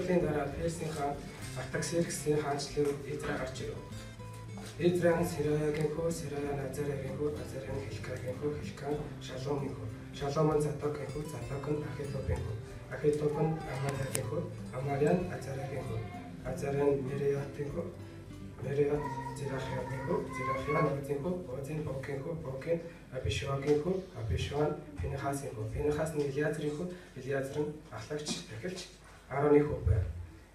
Тэмдэглэлийн дараа Персийн хаан Артаксерксийн хаанчлалын үед Эзра гарч ирэв. Эзра нь Сераягийн хүү, Серая нь Азариягийн хүү, Азария нь Хилкагийн хүү, Хилка нь Шаломын хүү, Шалом нь Задокийн хүү, Задок нь Ахитубын хүү, Ахитуб нь Амариягийн хүү, Амария нь Азариягийн хүү, Азария нь Мериотын хүү, Мериот Зерахиагийн хүү, Зерахиа нь Озийн хүү, Озийн Бокийн хүү, Бокийн Абишуагийн хүү, Абишуа нь Пинехасын хүү, Пинехас нь Элиазрын хүү, Элиазар нь ахлагч тахилч Аароны хүү байв.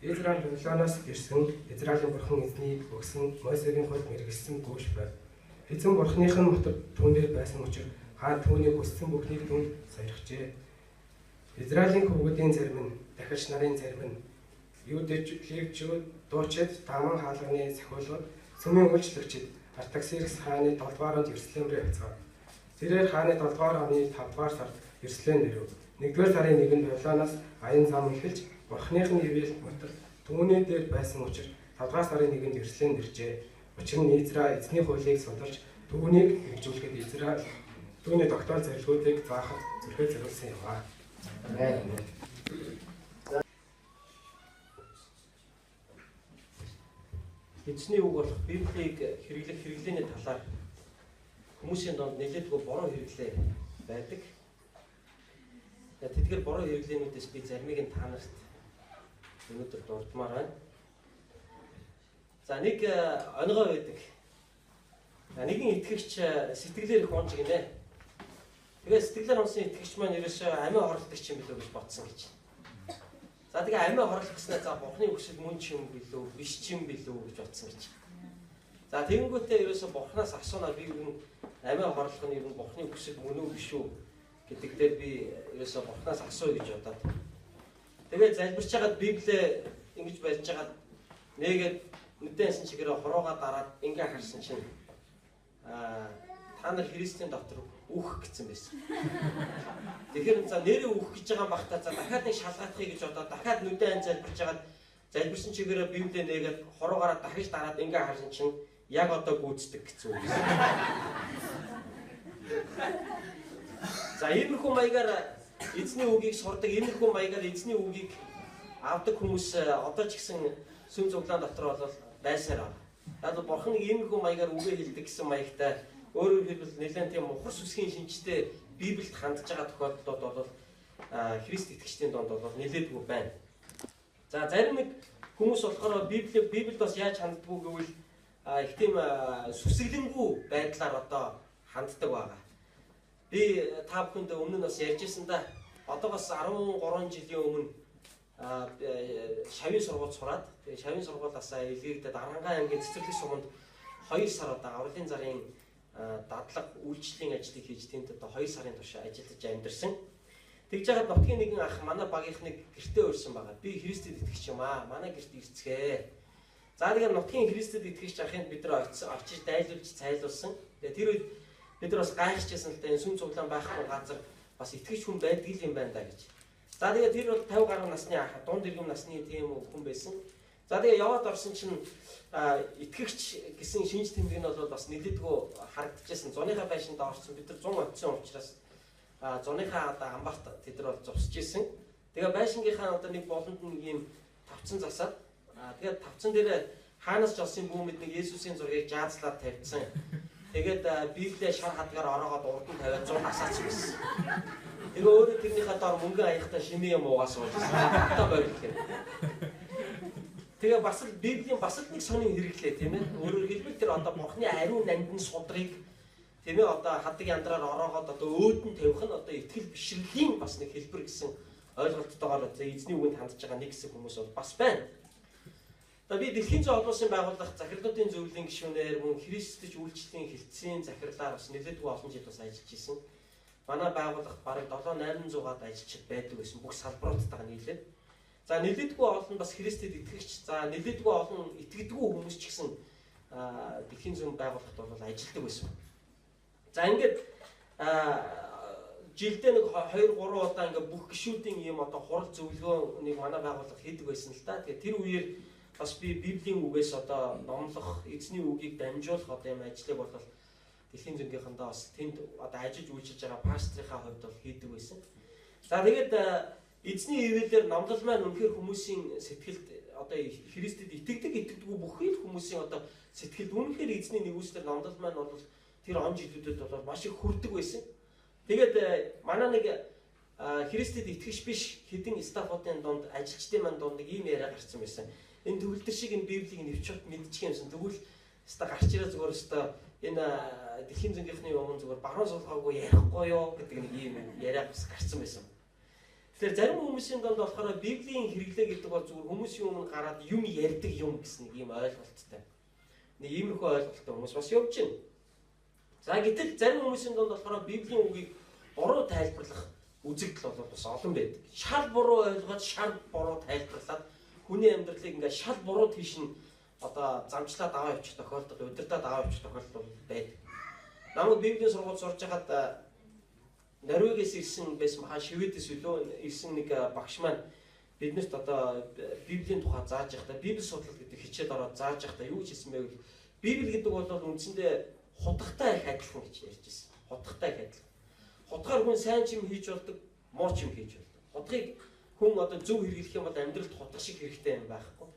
Израиль Вавилоноос ирсэн Израилийн бурхан эзний өгсөн Мосегийн хуульд мэргэжсэн гүйш байв. Эзэн бурхных нь мотор түүнээр байсан учраас хаан түүний хүссэн бүхнийг түүнд сойрхжээ. Израилийн хүүхдийн зарим нь, дахилч нарын зарим нь, Юудэч, Левчүүд, дуучид, Даман хаалганы сахиулгад, сүмийн үйлчлэгчид Артаксеркс хааны 7 дугаар онд Иерусалим руу явцгаав. Тэрээр хааны 7 дугаар оны 5 дугаар сард Иерусалимд ирэв. 1-р сарын 1-нд Вавилоноос аян зам эхэлж Бурхных нь ивэл мотор түүний дээр байсан учраас 5 дугаар сарын 1-нд Иерусалимд иржээ. Учир нь Изра эзний хуулийг судалж түүнийг хэрэгжүүлэхэд Израиль түүний тогтоол зарилгуудыг заахад зүрхээ зориулсан юм аа. Амен. Эзний үг болох Библийг хэрэглэх хэрэглээний талаар хүмүүсийн донд нэлээдгүй буруу хэрэглээ байдаг. Тэдгээр буруу хэрэглээнүүдээс би заримыг нь та нарт өнөөдөр дурдмаар байна. За нэг онигоо байдаг. Нэгэн итгэгч сэтгэлээр их унж гинэ. Тэгээ сэтгэлээр унсан итгэгч маань ерөөсөө амиа хорлдог юм билүү гэж бодсон гэж. За тэгээ амиа хорлох гэснээр за Бурхны хүсэл мөн ч юм билүү, биш ч юм билүү гэж бодсон гэж. За тэгэнгүүтээ ерөөсөө Бурхнаас асуунаа би ер нь амиа хорлох нь ер нь Бурхны хүсэл мөн үү биш үү гэдэг дээр би ерөөсөө Бурхнаас асууя гэж бодоод. Тэгээ залбирч хагаад Библиэ ингэж барьж хагаад нэгээд нүдэн чигээрээ хуруугаа дараад ингээ харсан чинь та нар Христийн дотор үхэх гэсэн байсан. Тэгэхээр за нэрээ үхэх гэж байгаа юм бах та, за дахиад нэг шалгаадахыг гэж бодоод дахиад нүдэн залбирч хагаад залбирсан чигээрээ Библиэ нээгээд хуруугаараа дахиж дараад ингээ харсан чинь яг одоо гүйцэтгэх гэсэн үг. За иймэрхүү маягаар эзний үгийг сурдаг, иймэрхүү маягаар эзний үгийг авдаг хүмүүс одоо ч гэсэн сүм цуглаан дотор бол байсаар байна. Яг л бурхан нэг иймэрхүү маягаар үгээ хэлдэг гэсэн маягтай, өөрөөр хэлбэл нэлээд тийм мухар сүсгийн шинжтэй Библиэд хандж байгаа тохиолдлууд бол Христ итгэгчдийн донд бол нэлээдгүй байна. За зарим нэг хүмүүс болохоор Библиэд бас яаж ханддаггүй гэвэл их тийм сүсгэлэнгүй байдлаар одоо ханддаг байгаа. Би та бүхэнд өмнө нь бас ярьж ирсэн да. Одоо бас 13 жилийн өмнө шавийн сургууль сураад, тэгээ шавийн сургуулиасаа илгээгдээд Архангай аймгийн цэцэрлэг суманд 2 сар одоо авралын зарын дадлага үйлчлэлийн ажлыг хийж тэнд одоо 2 сарын турш ажиллаж амьдарсан. Тэгж яагаад нутгийн нэгэн ах манай багийнхныг гэртээ урьсан байгаа. Би Христэд итгэж юм аа. Манай гэрт ирцгээ. За тэгээ нутгийн Христэд итгэгч ахыг бид нар очиж дайлуулж цайлуулсан. Тэгээ тэр үед бид нар бас гайхчихсан л да, энэ сүм цуглаан байхгүй газар бас итгэгч хүн байдаг юм байна да гэж. За тэгээ тэр бол 50 гаруй насны ах, дунд иргэм насны тийм хүн байсан. За тэгээ яваад орсон чинь итгэгч гэсэн шинж тэмдэг нь бол бас нэлээдгүй харагдчихсан. Зуныхаа байшинд орсон. Бид нар 100 очсон учраас зуныхаа одоо амбарт тэд нар бол зусж исэн. Тэгээ байшингийнхаа одоо нэг болонд нэг юм тавцан засаад тэгээд тавцан дээр хаанаас ч олсон бүүмэд нэг Есүсийн зургийг жаазлаад тавьчихсан. Тэгээд Библиэ шар хадгаар ороогоод урд нь тавиад 100 асаач байсан. Тэгээ өөрөө тэрнийхээ доор мөнгөн аяхтаа шимээ юм уугаа сууж байсан. Тавтаа борилох юм. Тэгээ бас л Библийн бас л нэг сонин хэрэглээ тийм ээ. Өөрөөр хэлбэл тэр одоо Бурхны ариун нандин судрыг тийм ээ одоо хадаг яндраар ороогоод одоо өөд нь тавих нь одоо итгэл бишрэлийн бас нэг хэлбэр гэсэн ойлголттойгоор эзний үгэнд хандж байгаа нэг хэсэг хүмүүс бол бас байна. Одоо би Дэлхийн зүйн олон улсын байгууллага захирлуудын зөвлөлийн гишүүнээр мөн Христэд үйлчлэлийн хэлтсийн захирлаар бас нэлээдгүй олон жил бас ажиллаж исэн. Манай байгууллагт бараг 7-800-аад ажилчид байдаг байсан бүх салбаруудтайгаа нийлээд. За нэлээдгүй олон бас Христэд итгэгч, за нэлээдгүй олон итгэдэггүй хүмүүс ч гэсэн Дэлхийн зүйн байгууллагт бол ажилладаг байсан. За ингээд жилдээ нэг 2-3 удаа ингээд бүх гишүүдийн ийм одоо хурал зөвлөгөөнийг манай байгууллага хийдэг байсан л та. Тэгэхээр тэр үеэр бас би Библийн үгээс одоо номлох, эзний үгийг дамжуулах одоо юм ажлыг бол Дэлхийн зүйнхийнхэндээ бас тэнд одоо ажиллаж үйлчилж байгаа пастрынхаа хувьд бол хийдэг байсан. За тэгээд Эзний ивэлээр номлол маань үнэхээр хүмүүсийн сэтгэлд одоо Христэд итгэдэг итгэдэггүй бүхий л хүмүүсийн одоо сэтгэлд үнэхээр эзний нэгүслэр номлол маань бол тэр он жилүүдэд бол маш их хүрдэг байсан. Тэгээд манай нэг Христэд итгэж биш хэдэн стафуудын дунд ажилчдын маань дунд нэг ийм яриа гарсан байсан. Энэ төгөлдөр шиг энэ Библийг нэвчээд мэдчих юмсан. Тэгвэл өстой гарч ирээ зүгээр өстой энэ дэлхийн зөнгийнхний өмнө зүгээр баруун сулгаагүй ярихгүй юу гэдэг нэг ийм яриа бас гарсан байсан. Тэгэхээр зарим хүмүүсийн дунд болохоор Библийн хэрэглээ гэдэг бол зүгээр хүмүүсийн өмнө гараад юм ярьдаг юм гэсэн нэг ийм ойлголттой. Нэг иймэрхүү ойлголттой хүмүүс бас явж байна. За гэтэл зарим хүмүүсийн дунд болохоор Библийн үгийг буруу тайлбарлах үзэгдэл бол бас олон байдаг. Шал буруу ойлгоод шал буруу тайлбарлаад хүний амьдралыг ингээд шал буруу тийш нь одоо замчлаад аваа явчих тохиолдол, удирдаад аваа явчих тохиолдол байдаг. Намайг Библийн сургууль сурж байхад Норвегиэс ирсэн байсан баха, Шведээс үлээ ирсэн нэг багш маань биднэрт одоо Библийн тухай зааж байхдаа, Библи судлал гэдэг хичээл ороод зааж байхдаа юу гэж хэлсэн бэ гэвэл Библи гэдэг бол үндсэндээ худагтай их адилхан гэж ярьж байсан. Худагтай их адилхан. Худгаар хүн сайн ч юм хийж болдог, муу ч юм хийж болдог. Худгийг хүн одоо зөв хэрэглэх юм бол амьдралд худах шиг хэрэгтэй юм байхгүй.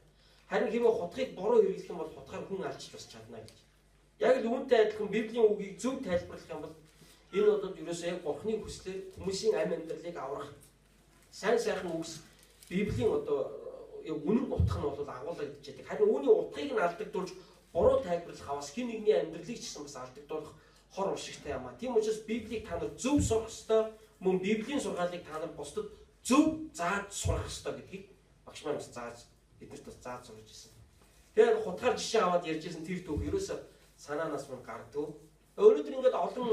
Харин хэрвээ худгийг буруу хэрэглэх юм бол худгаар хүн алчиж бас чадна гэж. Яг л үүнтэй адилхан Библийн үгийг зөв тайлбарлах юм бол энэ бол ерөөсөө яг Бурхны хүслээр хүмүүсийн амь амьдралыг аврах сайн сайхан үгс Библийн одоо яг үнэн утга нь бол агуулгадж байдаг. Харин үүний утгыг нь алдагдуулж буруу тайлбарлах аваас хэн нэгний амьдралыг ч гэсэн бас алдагдуулах хор уршигтай юм а. Тийм учраас Библийг та нар зөв сурах ёстой, мөн Библийн сургаалыг та нар бусдад зөв зааж сурах ёстой гэдгийг багш маань бас зааж биднэрт бас зааж сурч ирсэн. Тэгээд хутгаар жишээ аваад ярьж ирсэн тэр түүх ерөөсөө санаанаас мань гардгүй. Өнөөдөр ингээд олон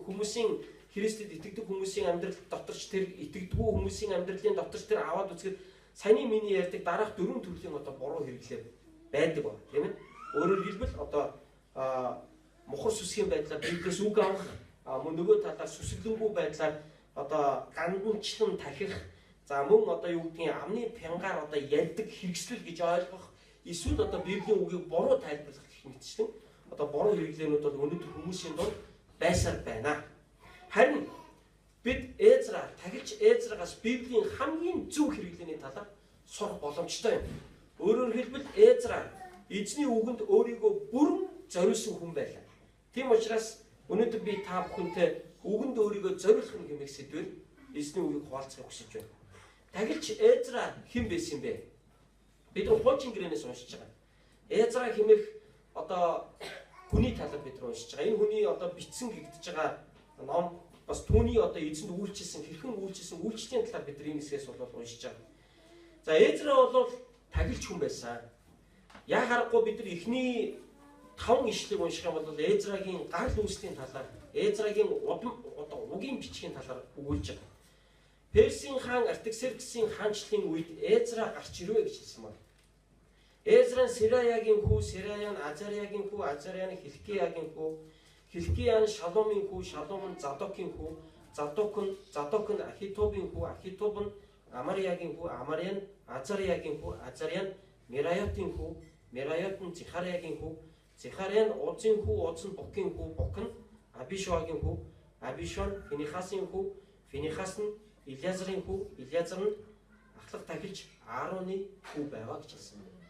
хүмүүсийн Христэд итгэдэг хүмүүсийн амьдрал доторч тэр итгэдэггүй хүмүүсийн амьдралын доторч тэр аваад үзэхэд саяны миний ярьдаг дараах дөрвөн төрлийн одоо буруу хэрэглээ байдаг ба, тийм ээ. Өөрөөр хэлбэл одоо мухар сүсгийн байдлаар Библиэс үг авах, мөн нөгөө талаар сүсгэлэнгүй байдлаар одоо ганданчлан тахих, за мөн одоо юу гэдгийг амны пянгаар одоо ярьдаг хэрэгслэл гэж ойлгох, эсвэл одоо Библийн үгийг буруу тайлбарлах гэх мэтчлэн одоо буруу хэрэглээнүүд бол өнөөдөр хүмүүсийн дунд байсаар байна. Харин бид Эзра, тахилч Эзрагаас Библийн хамгийн зөв хэрэглээний талаар сурах боломжтой юм. Өөрөөр хэлбэл Эзра эзний үгэнд өөрийгөө бүрэн зориулсан хүн байлаа. Тийм учраас өнөөдөр би та бүхэнтэй үгэнд өөрийгөө зориулах юм хэмээх сэдвээр эзний үгийг хуваалцахыг хүсэж байна. Тахилч Эзра хэн байсан юм бэ? Бид нар хуучин гэрээнээс уншиж байгаа. Эзра хэмээх одоо хүний талаар бид нар уншиж байгаа. Энэ хүний одоо бичсэн гэгдэж байгаа ном бас түүний одоо эзэнд үйлчилсэн, хэрхэн үйлчилсэн үйлчлэлийн талаар бид нар энэ хэсгээс бол уншиж байгаа. За Эзра бол тахилч хүн байсан. Яг харахгүй бид нар эхний 5 ишлэг унших юм бол Эзрагийн гарал үүслийн талаар, Эзрагийн удам одоо угийн бичгийн талаар өгүүлж байгаа. Персийн хаан Артаксерксийн хаанчлалын үед Эзра гарч ирвэ гэж хэлсэн байна. Эзра нь Сераягийн хүү, Серая нь Азариягийн хүү, Азария нь Хилкиягийн хүү, Хилкия нь Шаломын хүү, Шалом нь Задокийн хүү, Задок нь Ахитубын хүү, Ахитуб нь Амариягийн хүү, Амария нь Азариягийн хүү, Азария нь Мерайотын хүү, Мерайот нь Зихариягийн хүү, Зихария нь Узын хүү, Уз нь Букийн хүү, Бук нь Абишуагийн хүү, Абишуа нь Финихасын хүү, Финихас нь Илязарын хүү, Илязар нь ахлах тахилч Аароны хүү байгаа гэж хэлсэн.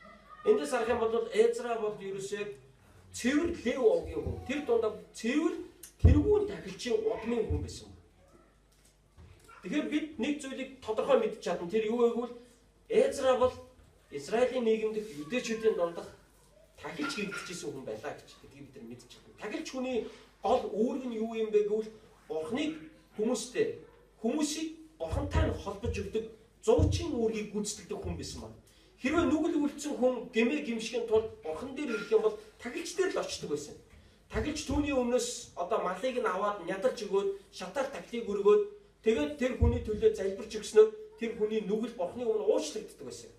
Эндээс харах юм бол Эзра бол ерөөсөө цэвэр Лев овгийн хүн. Тэр дундаа цэвэр тэргүүн тахилчийн удмын хүн байсан. Тэгэхээр бид нэг зүйлийг тодорхой мэдж чадна. Тэр юу вэ гэвэл Эзра бол Израилийн нийгэмдэх юдэчүүдийн дундах тахилч гэгдчихсэн хүн байлаа гэж гэдгийг бид нар мэдж чадна. Тахилч хүний гол үүрэг нь юу юм бэ гэвэл Бурхныг хүмүүстэй, хүмүүсийг Бурхантай нь холбож өгдөг зуучин үүргийг гүйцэтгэдэг хүн байсан байна. Хэрвээ нүгэл үлдсэн хүн гэмээ гимшихийн тулд Бурхан дээр ирэх юм бол тахилч дээр л очдог байсан. Тахилч түүний өмнөөс одоо малыг нь аваад нядалж өгөөд шатаар тахилыг өргөөд тэгээд тэр хүний төлөө залбирч өгснөөр тэр хүний нүгэл Бурханы өмнө уучлагддаг байсан.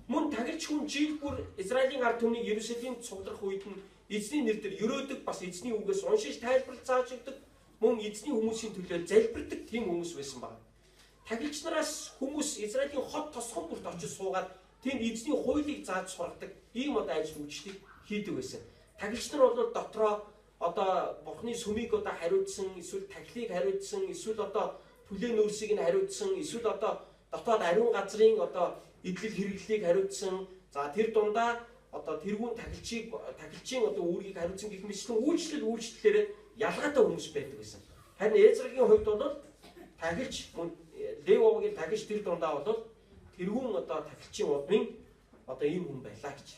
Мөн тахилч хүн жил бүр Израилийн ард түмнийг Иерусалимд цуглах үед нь эзний нэр дээр өрөөдөг, бас эзний үгээс уншиж тайлбарлаж зааж өгдөг, мөн эзний хүмүүсийн төлөө залбирдаг тийм хүмүүс байсан байна. Тахилч нараас хүмүүс Израилийн хот тосгон бүрт очиж суугаад тийм эзний хуулийг зааж сургадаг ийм одоо ажил үйлчлийг хийдэг байсан. Тахилч нар бол дотроо одоо Бурхны сүмийг одоо хариуцсан, эсвэл тахилыг хариуцсан, эсвэл одоо түлээ нөөсийг нь хариуцсан, эсвэл одоо Дотоод ариун газрын одоо эдлэл хэрэглэлийг хариуцсан. За тэр дундаа одоо тэргүүн тахилчийн одоо үүргийг хариуцсан гэх мэтлэн үйлчлэлээр ялгаатай хүмүүс байдаг байсан. Харин Эзрагийн хувьд бол тахилч мөн Лев овгийн тахилч тэр дундаа бол тэргүүн одоо тахилчийн удмын одоо ийм хүн байлаа гэж.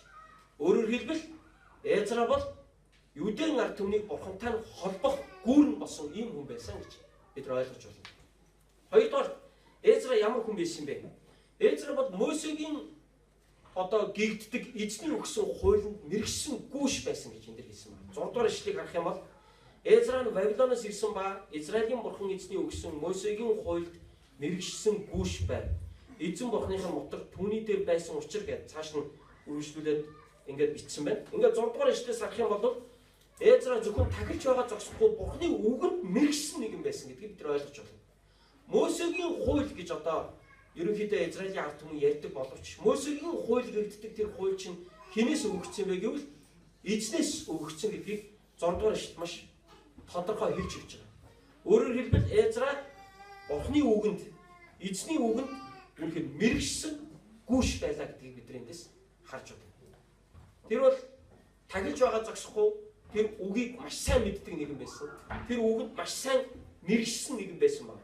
Өөрөөр хэлбэл Эзра бол Юудын ард түмнийг бурхантай нь холбох гүүрэн болсон ийм хүн байсан гэж бид нар ойлгож байна. Хоёрдугаар Эзра ямар хүн байсан бэ? Эзра бол Мосегийн одоо гэгддэг эзний өгсөн хуулинд мэргэшсэн гүүш байсан гэж энэ дэр хэлсэн байна. 6 дугаар ишлэгийг харах юм бол Эзра нь Вавилоноос ирсэн ба Израилийн бурхан эзний өгсөн Мосегийн хуульд мэргэшсэн гүүш байв. Эзэн бурхныхын мотор түүний дээр байсан учир гэж цааш нь үргэлжлүүлээд ингээд бичсэн байна. Ингээд 6 дугаар ишлээс харах юм бол Эзра зөвхөн тахилч байгаа зогсохгүй бурхны үгэнд мэргэшсэн нэгэн байсан гэдгийг бид нар ойлгож байна. Мосегийн хууль гэж одоо ерөнхийдөө Израилийн ард түмэн ярьдаг боловч Мосегийн хууль гэгддэг тэр хууль чинь хинээс өгөгдсөн бэ гэвэл эзнээс өгөгдсөн гэдгийг 6 дугаар ишлэл маш тодорхой хэлж өгч байгаа. Өөрөөр хэлбэл Эзра бурхны үгэнд, эзний үгэнд үнэхээр мэргэшсэн гүүш байлаа гэдгийг бид эндээс харж байна. Тэр бол тахилж байгаа зогсохгүй тэр үгийг маш сайн мэддэг нэгэн байсан. Тэр үгэнд маш сайн мэргэшсэн нэгэн байсан байна.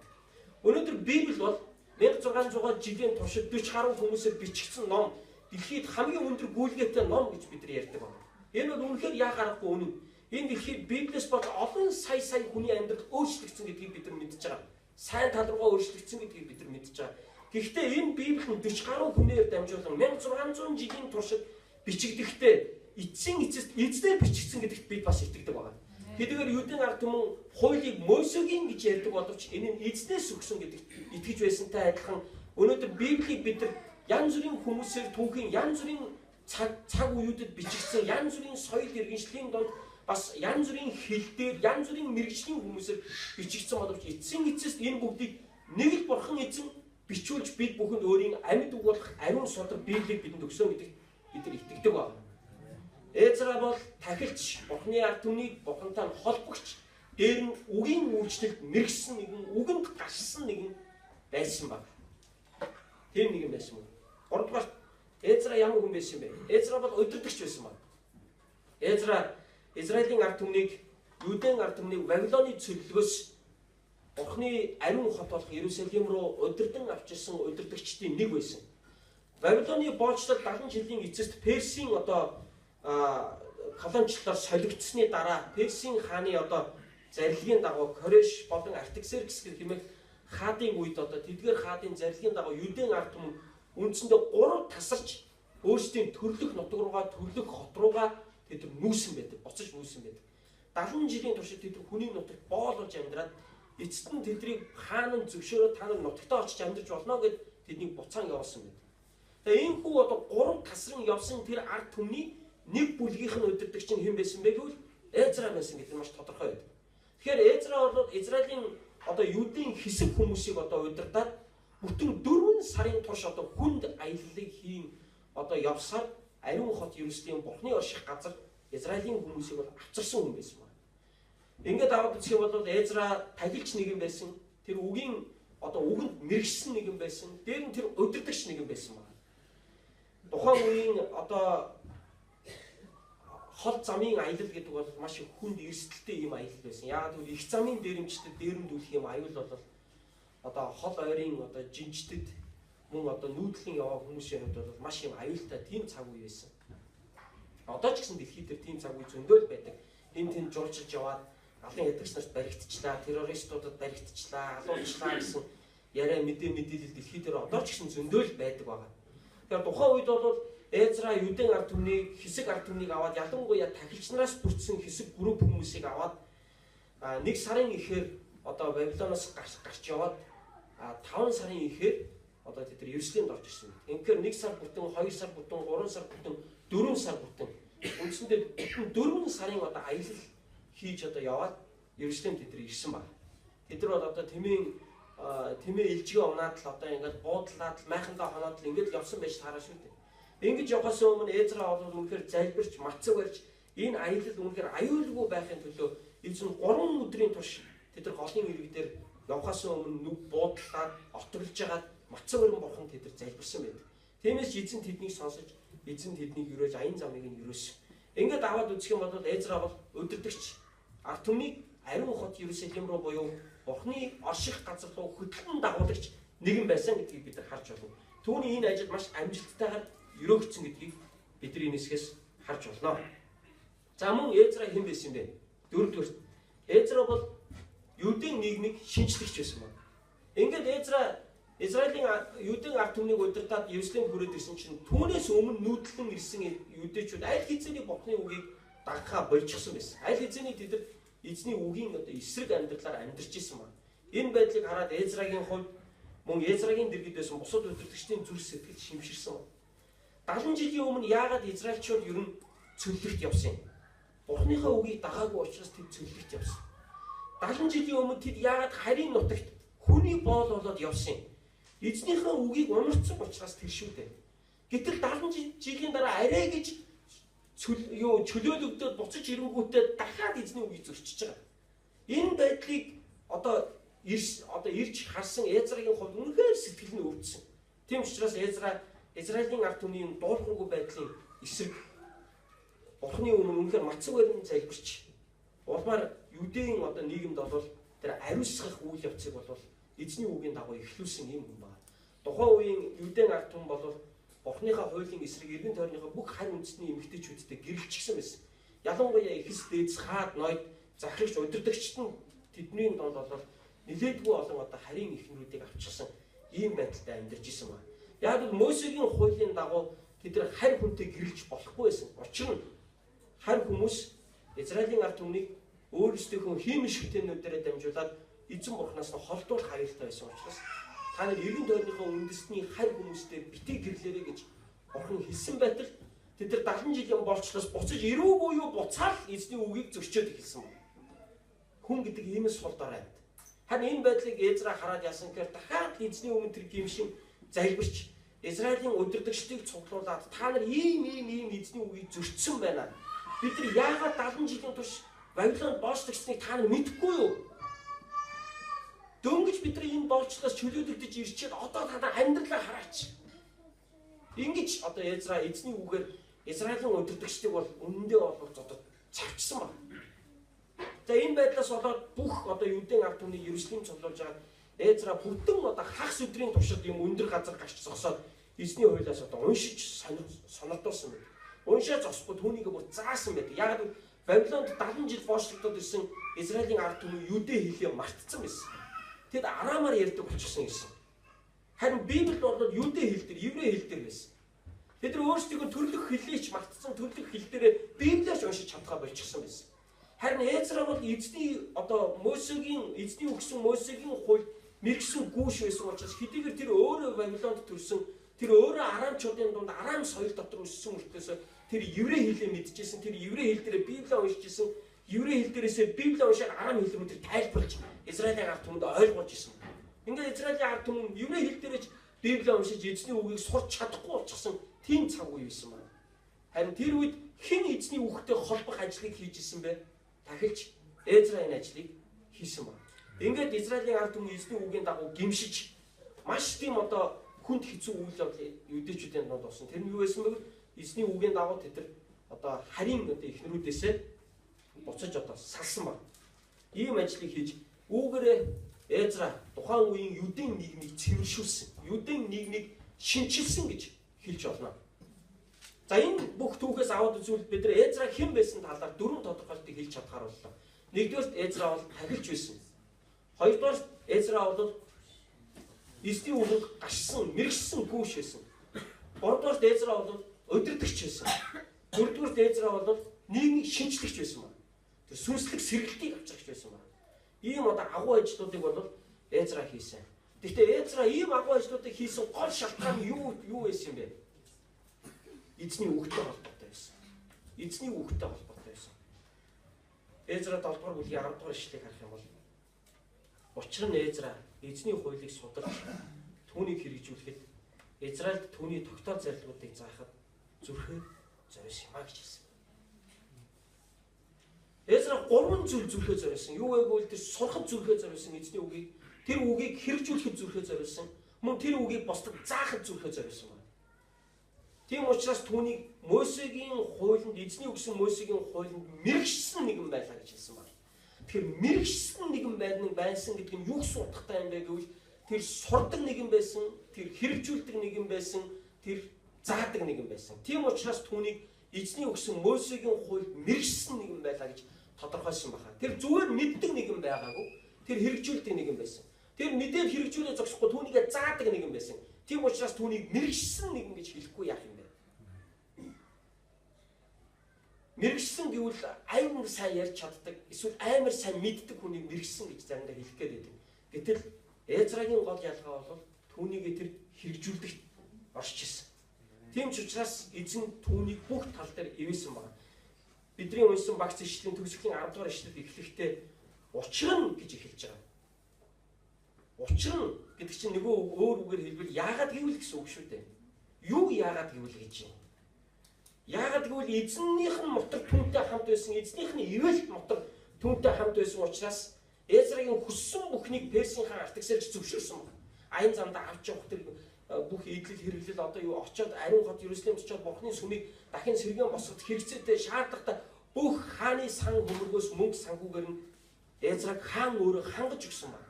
Өнөөдөр Библи бол 1600 жилийн туршид 40 гаруй хүмүүсээр бичигдсэн ном, дэлхийд хамгийн өндөр гүйлгээтэй ном гэж бид нар ярьдаг байна. Энэ бол үнэхээр яа гарахгүй үнэн. Энэ дэлхийд Библиэс бол олон сая сая хүний амьдрал өөрчлөгдсөн гэдгийг бид нар мэдж байгаа. Сайн тал руугаа өөрчлөгдсөн гэдгийг бид нар мэдж байгаа. Гэхдээ энэ Библи нь 40 гаруй хүнээр дамжуулан 1600 жилийн туршид бичигдэхдээ эцсийн эцэст эзнээр бичигдсэн гэдэгт бид бас итгэдэг байна. Хэдийгээр Юудын ард түмэн хуулийг Мосегийн гэж ярьдаг боловч энэ нь эзнээс өгсөн гэдэгт итгэж байсантай адилхан өнөөдөр Библийг бид нар янз бүрийн хүмүүсээр түүхийн янз бүрийн цаг үеүүдэд бичигдсэн янз бүрийн соёл иргэншлийн донд бас янз бүрийн хэл дээр янз бүрийн мэргэжлийн хүмүүсээр бичигдсэн боловч эцсийн эцэст энэ бүгдийг нэг л бурхан эзэн бичүүлж бид бүхэнд өөрийн амьд үг болох ариун судар Библийг бидэнд өгсөн гэдэгт бид нар итгэдэг байна. Эзра бол тахилч, бурхны ард түмнийг бурхантай холбогч, дээр нь үгийн үйлчлэлд мэргэсэн нэгэн, үгэнд гарсан нэгэн байсан баг. Тийм нэгэн байсан мөн. Гуравдугаар Эзра ямар хүн байсан бэ? Эзра бол удирдагч байсан баг. Эзра Израилийн ард түмнийг, Юудын ард түмнийг Вавилоны цөллөгөөс бурхны ариун хот болох Иерусалим руу удирдан авчирсан удирдагчдын нэг байсан. Вавилоны боолчлол 70 жилийн эцэст Персийн одоо колоничлолоор солигдсны дараа Персийн хааны одоо зарилгын дагуу Кореш болон Артаксеркс гэх хэмээх хаадын үед одоо тэдгээр хаадын зарилгын дагуу Юудын ард түмэн үндсэндээ 3 тасарч өөрсдийн төрлөх нутаг руугаа, төрлөх хот руугаа тэд нар нүүсэн байдаг, буцаж нүүсэн байдаг. 70 жилийн туршид тэд нар хүний нутагт боолж амьдраад эцэст нь тэднийг хаан нь зөвшөөрөө та нар нутагтаа очиж амьдарч болно гэд тэднийг буцаан явуулсан байдаг. Тэгээ энэ хүү одоо 3 тасран явсан тэр ард түмний нэг бүлгийнх нь удирдагч нь хэн байсан бэ гэвэл Эзра байсан гэдэг нь маш тодорхой байдаг. Тэгэхээр Эзра бол Израилийн одоо Юудын хэсэг хүмүүсийг одоо удирдаад бүтэн 4 сарын турш одоо хүнд аяллыг хийн одоо явсаар ариун хот Иерусалим бурхны орших газар Израилийн хүмүүсийг бол авчирсан хүн байсан байна. Ингээд аваад үзэх юм бол Эзра тахилч нэгэн байсан. Тэр үгийн одоо үгэнд мэргэшсэн нэгэн байсан. Дээр нь тэр удирдагч нэгэн байсан байна. Тухайн үеийн одоо хол замын аялал гэдэг бол маш их хүнд эрсдэлтэй юм аялал байсан. Яагаад гэвэл их замын дээрэмчдэд дээрэмдүүлэх юм аюул бол одоо хол ойрын одоо жинчдэд мөн одоо нүүдлийн яваа хүмүүсийн хувьд бол маш юм аюултай тийм цаг үе байсан. Одоо ч гэсэн дэлхий дээр тийм цаг үе зөндөл байдаг. Энд тэнд жуулчилж яваад алан ядагч нарт баригдчихлаа, террористуудад баригдчихлаа, алуулчлаа гэсэн яриа мэдээлэл дэлхий дээр одоо ч гэсэн зөндөл байдаг байгаа. Тэгэхээр тухайн үед бол Эзра Юудын ард түмнийг, хэсэг ард түмнийг аваад ялангуяа тахилч нараас бүрдсэн хэсэг групп хүмүүсийг аваад 1 сарын ихээр одоо Вавилоноос гарч яваад 5 сарын ихээр одоо тэд нар Иерусалимд орж ирсэн. Инхээр 1 сар бүтэн, 2 сар бүтэн, 3 сар бүтэн, 4 сар бүтэн үндсэндээ бүтэн 4 сарын одоо аялал хийж одоо яваад Иерусалимд тэд нар ирсэн байна. Тэд нар бол одоо тэмээ илжгээ унаад л одоо ингээд буудлаад майхандаа хоноод л ингээд явсан байж таараа шүү дээ. Ингэж явахаас өмнө Эзра бол үнэхээр залбирч, мацаг барьж энэ аялал үнэхээр аюулгүй байхын төлөө эзэн 3 өдрийн турш тэд нар голын ирэг дээр явахаас өмнө нүг буудлаад отоглож жагаад Мацаг өрн бурхан тэд нар залбирсан байдаг. Тиймээс эзэн тэднийг сонсож, эзэн тэднийг өрөөж аян замыг нь өрөөсөн. Ингээд аваад үзэх юм бол Эзра бол удирдагч. Ард түмнийг ариун хот Иерусалим руу буюу Бурхны орших газар руу хөтлөн дагуулагч нэгэн байсан гэдгийг бид нар харж байна. Түүний энэ ажил маш амжилттайгаар өрөөгдсөн гэдгийг бид нар энэ хэсгээс харж байна. За мөн Эзра хэн байсан бэ? Дөрөвдүгээр. Эзра бол Юудын нийгмийг шинжлэгч байсан байна. Ингээд Эзра Израилийн Юудын ард түмнийг удирдаад Иерусалимд хүрээд ирсэн чинь түүнээс өмнө нүүдлэн ирсэн юудэчүүд аль хэзээний Бурхны үгийг дагахаа болчихсон байсан. Аль хэзээний тэд нар эзний үгийн одоо эсрэг амьдралаар амьдарч исэн байна. Энэ байдлыг хараад Эзрагийн хувьд мөн Эзрагийн дэргэд байсан бусад удирдагчдын зүрх сэтгэл шимширсэн. 70 жилийн өмнө яагаад израильчууд ер нь цөллөгт явсан юм? Бурхныхаа үгийг дагаагүй учраас тэд цөллөгт явсан. 70 жилийн өмнө тэд яагаад харийн нутагт хүний боол болоод явсан юм? Эзнийхээ үгийг унарцсан учраас тэр шүү дээ. Гэтэл 70 жилийн дараа арай гэж чөлөөлөгдөөд буцаж ирэнгүүтээ дахиад эзний үгийг зөрчиж байгаа. Энэ байдлыг одоо ирж харсан Эзрагийн хувьд үнэхээр сэтгэл нь өвдсөн. Тийм учраас Эзра Израилийн ард түмний дуулуургүй байдлын эсрэг Бурхны өмнө үнэхээр мацаг барин залбирч улмаар Юудын одоо нийгэмд бол тэр ариусгах үйл явцыг бол эзний үгийн дагуу эхлүүлсэн юм хүн байна. Тухайн үеийн Юудын ард түмэн бол Бурхныхаа хуулийн эсрэг эргэн тойрныхаа бүх харь үндэстний эмэгтэйчүүдтэй гэрэлчихсэн байсан. Ялангуяа эхэс дээдс хаад ноёд захирагч удирдагчид нь тэдний донд бол нилээдгүй олон одоо харийн эхнэрүүдийг авчихсан ийм байдалтай амьдарч исэн байна. Яг л Мосегийн хуулийн дагуу тэд нар харь хүнтэй гэрэлж болохгүй байсан. Учир нь харь хүмүүс Израилийн ард түмнийг өөрсдийнхөө хиймэл шүтээнүүдээрээ дамжуулаад эзэн бурхнаас нь холдуулах аюултай байсан учраас та нар эргэн тойрныхоо үндэстний харь хүмүүстэй битгий гэрлээрэй гэж бурхан хэлсэн байтал тэд нар 70 жилийн болчлоос буцаж ирүүгүй юу буцаал эзний үгийг зөрчөөд эхэлсэн байна. Хүн гэдэг иймээс сул дорой амьд. Харин энэ байдлыг Эзра хараад яасан гэхээр дахиад эзний өмнө тэр гимшин залбирч Израилийн удирдагчдыг цуглуулад та нар ийм ийм ийм эзний үгийг зөрчсөн байна. Бид нар яагаад 70 жилийн турш Вавилонд боолчлогдсныг та нар мэдэхгүй юу? Дөнгөж бид нар энэ боолчлоос чөлөөлөгдөж ирчээд одоо та нар амьдралаа хараач. Ингэж одоо Эзра эзний үгээр Израилийн удирдагчдыг бол үнэндээ бол одоо цавчсан байна. За энэ байдлаас болоод бүх одоо Юудын ард түмнийг Иерусалим цуглуулж байгаа Эзра бүтэн одоо хагас өдрийн туршид юм өндөр газар гарч зогсоод эзний хуулиас одоо уншиж сонирдуулсан байдаг. Уншаа зогсохгүй түүнийг бүр заасан байдаг. Яг нь Вавилонд 70 жил боочлогдоод ирсэн Израилийн ард түмэн Юудэ хэлээ мартцсан байсан. Тэд арамаар ярьдаг болчихсон гэсэн. Харин Библиэд бол Юудэ хэл дээр, еврей хэл дээр байсан. Тэд нар өөрсдийнхөө төрлөх хэлийг ч мартцсан, төрлөх хэл дээрээ Библиэс уншиж чадхаа болчихсон байсан. Харин Эзра бол эзний одоо Мосегийн эзний өгсөн Мосегийн хууль мэргэсэн гүүш байсан учраас хэдийгээр тэр өөрөө Вавилонд төрсөн, тэр өөрөө арамчуудын дунд арам соёл дотор өссөн мөртлөөсөө тэр еврей хэлээ мэдчихсэн, тэр еврей хэл дээрээ Библийг уншижсэн, еврей хэл дээрээсээ Библийг уншаад арам хэл рүү тэр тайлбарлаж Израилийн ард түмэнд ойлгуулж исэн. Ингээд Израилийн ард түмэн еврей хэл дээрээ Библийг уншиж эзний үгийг сурч чадахгүй болчихсон тийм цаг үе байсан байна. Харин тэр үед хэн эзний үгтэй холбох ажлыг хийж исэн бэ? Дахилч Эзра энэ ажлыг хийсэн байна. Ингээд Израилийн ард түмэн эзний үгийн дагуу гимшиж маш тийм одоо хүнд хэцүү үйл явдал юудэчүүдийн дунд болсон. Тэр нь юу байсан бэ гэвэл эзний үгийн дагуу тэд нар одоо харийн одоо эхнэрүүдээсээ буцаж одоо салсан байна. Ийм ажлыг хийж үүгээрээ Эзра тухайн үеийн юудын нийгмийг цэвэршүүлсэн. Юудын нийгмийг шинчилсэн гэж хэлж болно. За энэ бүх түүхээс аваад үзвэл бид нар Эзра хэн байсан талаар дөрвөн тодорхойлтыг хэлж чадхаар боллоо. Нэгдүгээрт Эзра бол тахилч байсан. Хоёрдугаарт Эзра бол эзний үгийг гашсан, мэргэшсэн гүүш байсан. Гуравдугаарт Эзра бол удирдагч байсан. Дөрөвдүгээрт Эзра бол нийгмийг шинжлэгч байсан байна. Тэр сүнслэг сэргэлтийг авчрагч байсан байна. Ийм одоо агуу ажлуудыг бол Эзра хийсэн. Гэхдээ Эзра ийм агуу ажлуудыг хийсэн гол шалтгаан юу байсан юм бэ? Эзний үгтэй холбоотой байсан. Эзний үгтэй холбоотой байсан. Эзра 7 дугаар бүлгийн 10 дугаар ишлэгийг харах юм бол учир нь Эзра эзний хуулийг судалж түүнийг хэрэгжүүлэхэд Израильд түүний тогтоол зарилгуудыг заахад зүрхээ зориулсан юм а гэж хэлсэн. Эзра гурван зүйл зүрхээ зориулсан. Юу вэ гэвэл тэр сурахад зүрхээ зориулсан эзний үгийг, тэр үгийг хэрэгжүүлэхэд зүрхээ зориулсан. Мөн тэр үгийг бусдад заахад зүрхээ зориулсан байна. Тийм учраас түүнийг Мосегийн хуулинд, эзний өгсөн Мосегийн хуулинд мэргэшсэн нэгэн байлаа гэж хэлсэн байна. Тэгэхээр мэргэшсэн нэгэн байсан гэдэг нь юу гэсэн утгатай юм бэ гэвэл тэр сурдаг нэгэн байсан, тэр хэрэгжүүлдэг нэгэн байсан, тэр заадаг нэгэн байсан. Тийм учраас түүнийг эзний өгсөн Мосегийн хуульд мэргэшсэн нэгэн байлаа гэж тодорхойлсон байна. Тэр зүгээр мэддэг нэгэн байгаагүй, тэр хэрэгжүүлдэг нэгэн байсан. Тэр мэдээд хэрэгжүүлээ зогсохгүй түүнийгээ заадаг нэгэн байсан. Тийм учраас түүнийг мэргэшсэн нэгэн гэж хэлэхгүй яах юм бэ? Мэргэшсэн гэвэл амар сайн ярьж чаддаг, эсвэл амар сайн мэддэг хүнийг мэргэшсэн гэж заримдаа хэлэх гээд байдаг. Гэтэл Эзрагийн гол ялгаа бол түүнийгээ тэр хэрэгжүүлдэгт оршиж ирсэн. Тийм ч учраас эзэн түүнийг бүх тал дээр ивэсэн байна. Бидний уншсан багц ишлэлийн төгсгөлийн 10 дугаар ишлэл эхлэхдээ учир нь гэж эхэлж байгаа. Учир нь гэдэг чинь нөгөө өөр үгээр хэлбэл яагаад гэвэл гэсэн үг шүү дээ. Юу яагаад гэвэл гэж юм. Яагаад гэвэл эзнийх нь мотор түүнтэй хамт байсан, эзнийх нь ивэлт мотор түүнтэй хамт байсан учраас Эзрагийн хүссэн бүхнийг Персийн хаан Артаксеркс зөвшөөрсөн байна. Аян замдаа авч явах тэр бүх эдлэл хэрэглэл одоо юу очоод ариун хот Иерусалимд очоод Бурхны сүмийг дахин сэргээн босгох хэрэгцээтэй шаардлагатай бүх хааны сан хөмргөөс мөнгө санхүүгээр нь Эзраг хаан өөрөө хангаж өгсөн байна.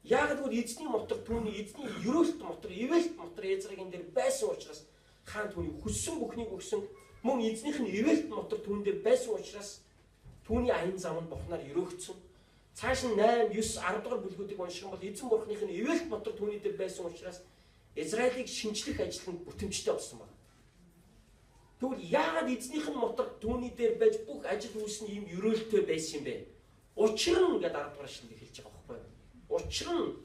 Яг гэвэл эзний мотор түүний эзний ерөөлт мотор, ивэлт мотор Эзрагийн дээр байсан учраас хаан түүний хүссэн бүхнийг өгсөн. Мөн эзнийх нь ивэлт мотор түүн дээр байсан учраас түүний аян зам нь Бурхнаар ерөөгдсөн. Цааш нь 8, 9, 10 дугаар бүлгүүдийг унших юм бол эзэн Бурхных нь ивэлт мотор түүний дээр байсан учраас Израилийг шинчлэх ажил нь бүтэмжтэй болсон байна. Тэгвэл яагаад эзнийх нь мотор түүний дээр байж бүх ажил үйлс нь ийм ерөөлттэй байсан юм бэ? Учир нь гэдэг 10 дугаар ишлэлд хэлж байгаа байхгүй юу? Учир нь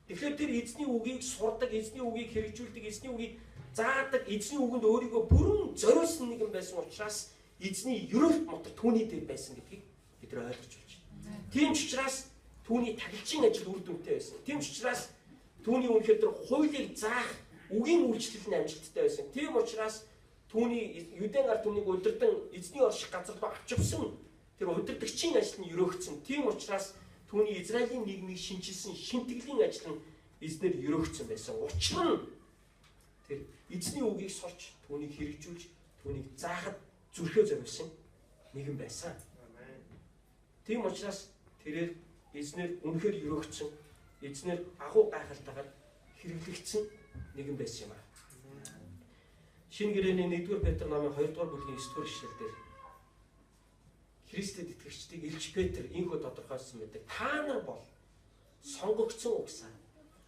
тэгэхээр тэр эзний үгийг сурдаг, эзний үгийг хэрэгжүүлдэг, эзний үгийг заадаг, эзний үгэнд өөрийгөө бүрэн зориулсан нэгэн байсан учраас эзний ерөөлт мотор түүний дээр байсан гэдгийг бид нар ойлгож байна. Тийм ч учраас түүний тахилчин ажил үр дүнтэй байсан. Тийм ч учраас түүний үнэхээр тэр хуулийг заах үгийн үйлчлэл нь амжилттай байсан. Тийм учраас түүний Юдэн ард түмнийг удирдан эзний орших газар руу авч явсан тэр удирдагчийн ажил нь ерөөгдсөн. Тийм учраас түүний Израилийн нийгмийг шинчилсэн шинтгэлийн ажил нь эзнэр ерөөгдсөн байсан. Учир нь тэр эзний үгийг сурч, түүнийг хэрэгжүүлж, түүнийг заахад зүрхээ зориулсан нэгэн байсан. Тийм учраас тэрээр эзнэр үнэхээр ерөөгдсөн, эзнэр агуу гайхалтайгаар хэрэглэгдсэн нэгэн байсан юм аа. Шинэ гэрээний 1-р Петр номын 2-р бүлгийн 9-р ишлэл дээр Христэд итгэгчдийг Илч Петр инхүү тодорхойлсон байдаг. Та нар бол сонгогдсон угсаа,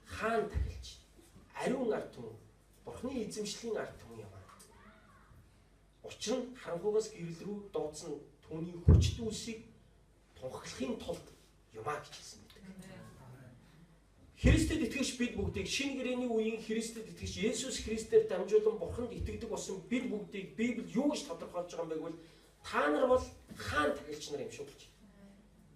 хаан тахилч, ариун ард түмэн, Бурхны эзэмшлийн ард түмэн юм аа. Учир нь харанхуйгаас гэрэл рүү дуудсан түүний хүчит үйлсийг тунхаглахын тулд юмаа гэж хэлсэн байдаг. Христэд итгэгч бид бүгдийг шинэ гэрээний үеийн Христэд итгэгч Есүс Христээр дамжуулан Бурханд итгэдэг болсон бид бүгдийг Библи юу гэж тодорхойлж байгаа юм бэ гэвэл та нар бол хаан тахилч нар юм шүү гэж.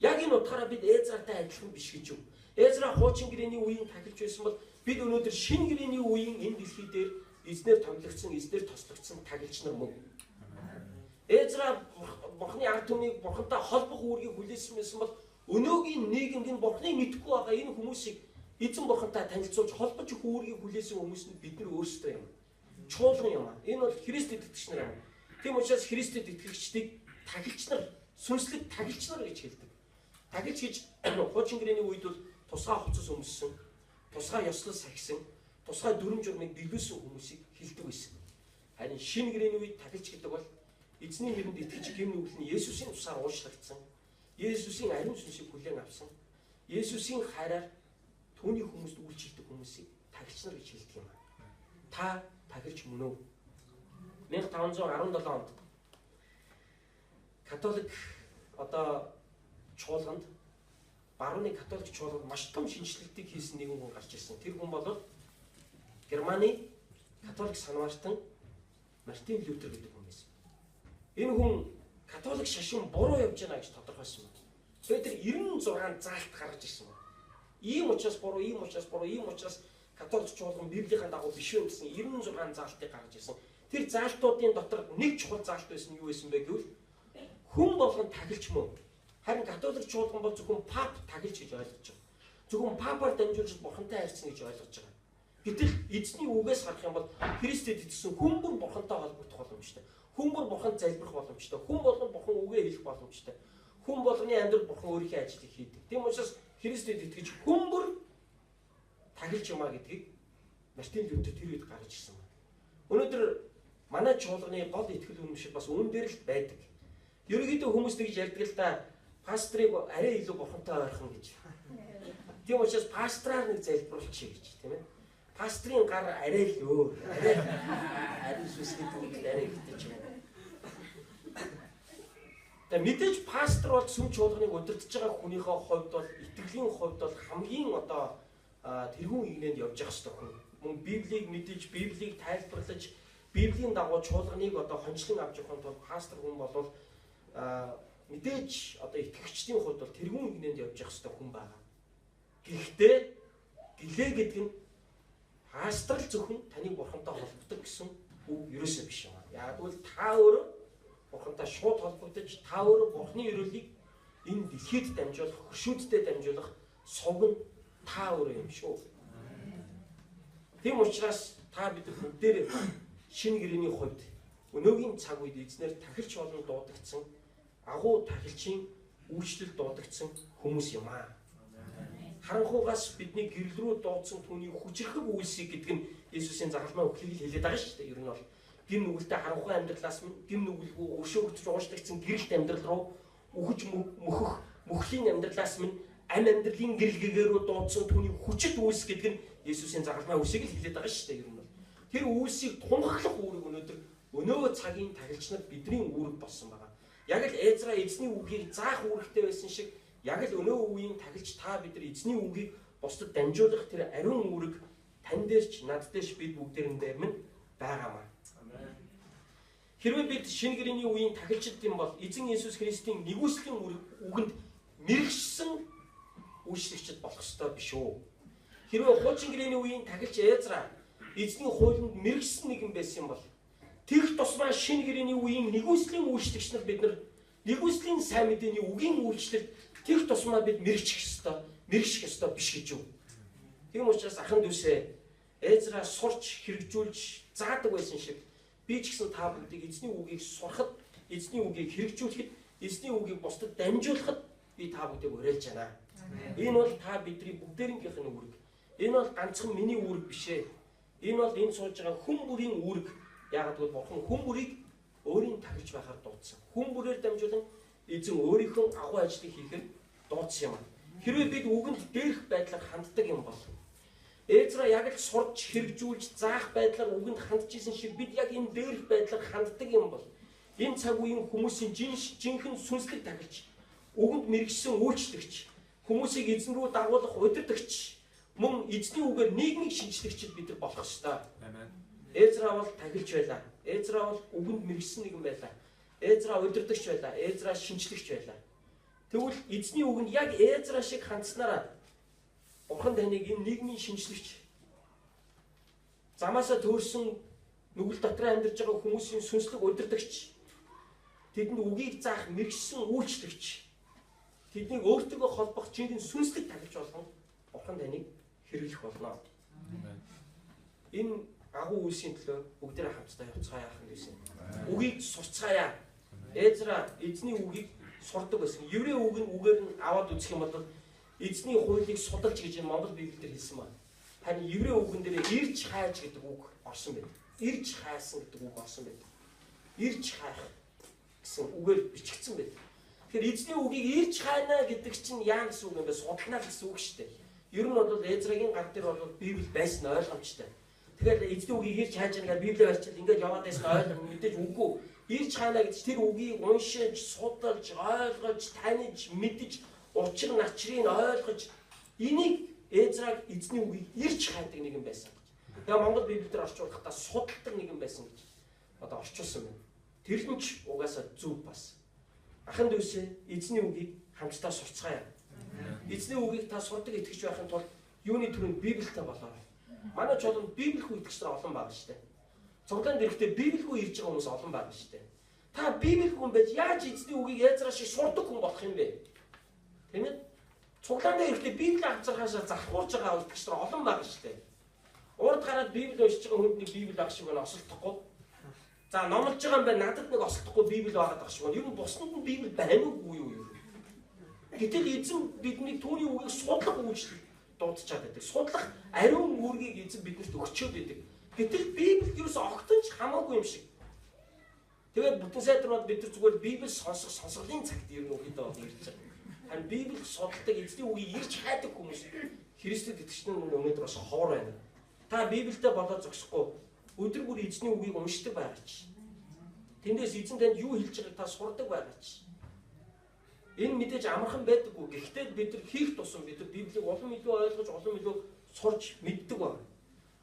Яг энэ утгаараа бид Эзратай адилхан биш гэж юу? Эзра хуучин гэрээний үеийн тахилч байсан бол бид өнөөдөр шинэ гэрээний үеийн энэ дэлхий дээр эзнэр томилогдсон, эзнэр тослогдсон тахилч нар мөн. Эзра Бурхны ард түмнийг Бурхантай холбох үүргийг хүлээсэн байсан бол өнөөгийн нийгэмд энэ Бурхныг мэдэхгүй байгаа энэ хүмүүсийг эзэн Бурхантай танилцуулж холбож өгөх үүргийг хүлээсэн хүмүүс нь бид нар өөрсдөө юм. Чуулган юм. Энэ бол Христэд итгэгч нар юм. Тийм учраас Христэд итгэгчдийг тахилч нар, сүнслэг тахилч нар гэж хэлдэг. Тахилч гэж хуучин гэрээний үед бол тусгай хувцас өмссөн, тусгай ёслол сахисан, тусгай дүрм журмыг биелүүлсэн хүмүүсийг хэлдэг байсан. Харин шинэ гэрээний үед тахилч гэдэг бол эзний нэрэнд итгэж гэм нүгэл нь Есүсийн тусаар уучлагдсан. Есүсийн ариун сүнсийг хүлээн авсан. Есүсийн хайраар түүний хүмүүст үйлчилдэг хүмүүсийг тахилч нар гэж хэлдэг юм. Та тахилч мөн үү? 1517 онд католик одоо чуулганд барууны католик чуулганд маш том шинэчлэлтийг хийсэн нэгэн хүн гарч ирсэн. Тэр хүн бол Германы католик санваартан Мартин Лютер гэдэг хүн байсан. Энэ хүн католик шашин буруу явж байна гэж тодорхойлсон байна. Тэгээд тэр 96 заалт гаргаж ирсэн байна. Ийм учраас буруу, ийм учраас буруу, ийм учраас католик чуулган Библийн дагуу биш вэ гэсэн 96 заалтыг гаргаж ирсэн. Тэр заалтуудын дотор нэг чухал заалт байсан нь юу байсан бэ гэвэл хүн болгон тахилч мөн. Харин католик чуулган бол зөвхөн пап тахилч гэж ойлгож байгаа. Зөвхөн папаар дамжуулж бурхантай харьцна гэж ойлгож байгаа. Гэтэл эзний үгээс харах юм бол Христэд итгэсэн хүн бүр бурхантай холбогдох боломжтой. Хүн бүр бурханд залбирах боломжтой. Хүн болгон бурхан үгээ хэлэх боломжтой. Хүн болгоны амьдрал бурхан өөрийнхөө ажлыг хийдэг. Тийм учраас Христэд итгэж хүн бүр тахилч юм а гэдгийг Мартин Лютер тэр үед гаргаж ирсэн байна. Өнөөдөр манай чуулганы гол итгэл үнэмшил бас үүн дээр л байдаг. Ерөнхийдөө хүмүүс тэгж ярьдаг л та, пастрыг арай илүү бурхантай ойрхон гэж. Тийм учраас пастраар нэг залбируулчих гэж, тийм ээ. Пастрын гар арай л өөр, арай ариун сүнсний төвлөрөл арай ихтэй ч юм уу. Тэгээ мэдээж пастор бол сүм чуулганыг удирдах байгаа хүнийхээ хувьд бол итгэлийн хувьд бол хамгийн одоо тэрхүүн игнэнд явж явах хэрэгтэй хүн. Мөн Библийг мэдэж, Библийг тайлбарлаж, Библийн дагуу чуулганыг одоо хончлон авч явахын тулд пастор хүн бол мэдээж одоо итгэгчдийн хувьд бол тэрхүүн игнэнд явж явах хэрэгтэй хүн байгаа. Гэхдээ гэлээ гэдэг нь пастор л зөвхөн таныг бурхантай холбодог гэсэн үг ерөөсөө биш юм аа. Яг гэвэл та өөрөө бурхантай шууд холбогдож, та өөрөө бурхны ерөөлийг энэ дэлхийд дамжуулах, хөршүүдтэй дамжуулах сувг нь та өөрөө юм шүү. Тийм учраас та бид бүгдээрээ шинэ гэрээний хувьд өнөөгийн цаг үед эзнэр тахилч болон дуудагдсан агуу тахилчийн үйлчлэл дуудагдсан хүмүүс юм аа. Харанхугаас бидний гэрэл рүү дуудсан түүний хүчрхэг үйлсийг гэдэг нь Иесусийн загалмай үхлийг л хэлээд байгаа шүү дээ. Ер нь бол гим нүгэлтэй харанхуй амьдралаас минь гим нүгэлгүй өршөөгдөж уучлагдсан гэрэлт амьдрал руу үхэж мөхөх мөхлийн амьдралаас минь амь амьдралын гэрэлгээгээр рүү дуудсан түүний хүчит үйлс гэдэг нь Иесусийн загалмай үсийг л хэлээд байгаа шүү дээ. Ер нь бол тэр үйлсийг тунхаглах үүрэг өнөөдөр өнөө цагийн тахилч нар бидний үүрэг болсон байгаа. Яг л Эзра эзний үгийг заах үүрэгтэй байсан шиг яг л өнөө үеийн тахилч та бид нар эзний үгийг бусдад дамжуулах тэр ариун үүрэг тань дээр ч над дээр ч бид бүгдээрэн дээр минь байгаамаа. Хэрвээ бид шинэ гэрээний үеийн тахилчид юм бол эзэн Иесус Христийн нэгүслийн үгэнд мэрэгшсэн үйлчлэгчд болох ёстой биш үү? Хэрвээ хуучин гэрээний үеийн тахилч Эзра эзний хуулинд мэрэгшсэн нэгэн байсан юм бол тэрх тусмаа шинэ гэрээний үеийн нэгүслийн үйлчлэгч нар бид нар нэгүслийн сайн мэдээний үгийн үйлчлэлд тэрх тусмаа бид мэрэгчих ёстой, мэрэгших ёстой биш гэж юу? Тийм учраас ахын дүүсээ Эзра сурч хэрэгжүүлж заадаг байсан шиг би ч гэсэн та бүгдийг эзний үгийг сурахад, эзний үгийг хэрэгжүүлэхэд, эзний үгийг бусдад дамжуулахад би та бүгдийг уриалж байна. Энэ бол та бидний бүгдээрийнх нь үүрэг. Энэ бол ганцхан миний үүрэг биш ээ. Энэ бол энэ сууж байгаа хүн бүрийн үүрэг. Яагаад гэвэл бурхан хүн бүрийг өөрийн тахилч байхаар дуудсан. Хүн бүрээр дамжуулан эзэн өөрийнхөө агуу ажлыг хийхээр дуудсан юм. Хэрвээ бид үгэнд дээрх байдлаар ханддаг юм бол Эзра яг л сурч хэрэгжүүлж заах байдлаар үгэнд хандж исэн шиг бид яг энэ дээрх байдлаар ханддаг юм бол энэ цаг үеийн хүмүүсийн жинхэнэ сүнслэг тахилч, үгэнд мэрэгшсэн үйлчлэгч, хүмүүсийг эзэн рүү дагуулах удирдагч, мөн эзний үгээр нийгмийг шинчлэгчид бид нар болох ёстой. Амен. Эзра бол тахилч байлаа. Эзра бол үгэнд мэрэгшсэн нэгэн байлаа. Эзра удирдагч байлаа. Эзра шинчлэгч байлаа. Тэгвэл эзний үгэнд яг Эзра шиг хандсанараа Бурхан таныг энэ нийгмийн шинжлэгч, замаасаа төөрсөн нүгэл дотор амьдарч байгаа хүмүүсийн сүнслэг удирдагч, тэдэнд үгийг заах мэрэгшсэн үйлчлэгч, тэднийг өөртөөгөө холбох жинхэнэ сүнслэг тахилч болгон Бурхан таныг хэрэглэх болно. Энэ агуу үйлсийн төлөө бүгдээрээ хамтдаа явцгаая ахын дүүсээ. Үгийг сурцгаая. Эзра эзний үгийг сурдаг байсан. Еврей үг нь үгээр нь аваад үзэх юм бол эзний хуулийг судалж гэж энэ Монгол Библиэлд хэлсэн байна. Харин еврей үгэн дээр ирж хайж гэдэг үг орсон байна. Ирж хайсан гэдэг үг орсон байна. Ирж хайх гэсэн үгээр бичигдсэн байна. Тэгэхээр эзний үгийг ирж хайна гэдэг чинь яа гэсэн үг юм бэ? Судална гэсэн үг шүү дээ. Ер нь бол Эзрагийн гар дээр бол Библи байсан ойлгомжтой. Тэгэхээр эзний үгийг ирж хайж байгаа Библийг барьчил ингээд яваад байсан ойлгом мэдээж үгүй. Ирж хайна гэж тэр үгийг уншиж, судалж, ойлгож, таних, мэдэж, учир начрыг ойлгож энийг Эзраг эзний үгийг ирж хайдаг нэгэн байсан гэж. Тэгээ Монгол Библиэлд орчуулахдаа судалдаг нэгэн байсан гэж одоо орчуулсан байна. Тэр нь ч угаасаа зөв бас. Ахын дүүсээ эзний үгийг хамтдаа сурцгаая. Эзний үгийг та сурдаг итгэж байхын тулд юуны түрүүнд Библиэтэй болоорой. Манай чуулганд Библигүй итгэгч нар олон байгаа шүү дээ. Цуглаанд ирэхдээ Библигүй ирж байгаа хүмүүс олон байгаа шүү дээ. Та Библигүй хүн байж яаж эзний үгийг Эзра шиг сурдаг хүн болох юм бэ? Тийм ээ? Цуглаандаа ирэхдээ Библи авцархаасаа залхуурж байгаа итгэгч нар олон байгаа шүү дээ. Урд гараад Библи уншиж байгаа хүнд нэг Библи авах шиг байна, осолдохгүй. За номлож байгаа юм байна, надад нэг осолдохгүй Библи байгаад байгаа шиг байна. Ер нь бусдад нь Библи байна уугүй юу юу? Гэтэл эзэн бидний түүний үгийг судлах үйлчлэл дуудчихад байдаг. Судлах ариун үүргийг эзэн биднэрт өгчөөд байдаг. Гэтэл Библи ерөөсөө огтон ч хамаагүй юм шиг. Тэгээд бүтэн сайдар бид нар зүгээр Библи сонсох сонсголын цагт ер нь үхийдээ бол ирж байгаа. Харин Библи судалдаг эзний үгийг ирж хайдаг хүмүүс Христэд итгэгч нар өнөөдөр бас ховор байна. Та Библиэд болоо зогсохгүй өдөр бүр эзний үгийг уншдаг байгаач. Тэндээс эзэн танд юу хэлж байгааг та сурдаг байгаач. Энэ мэдээж амархан байдаггүй. Гэхдээ бид нар хийх тусам бид нар Библийг улам илүү ойлгож, улам илүү сурч мэддэг байна.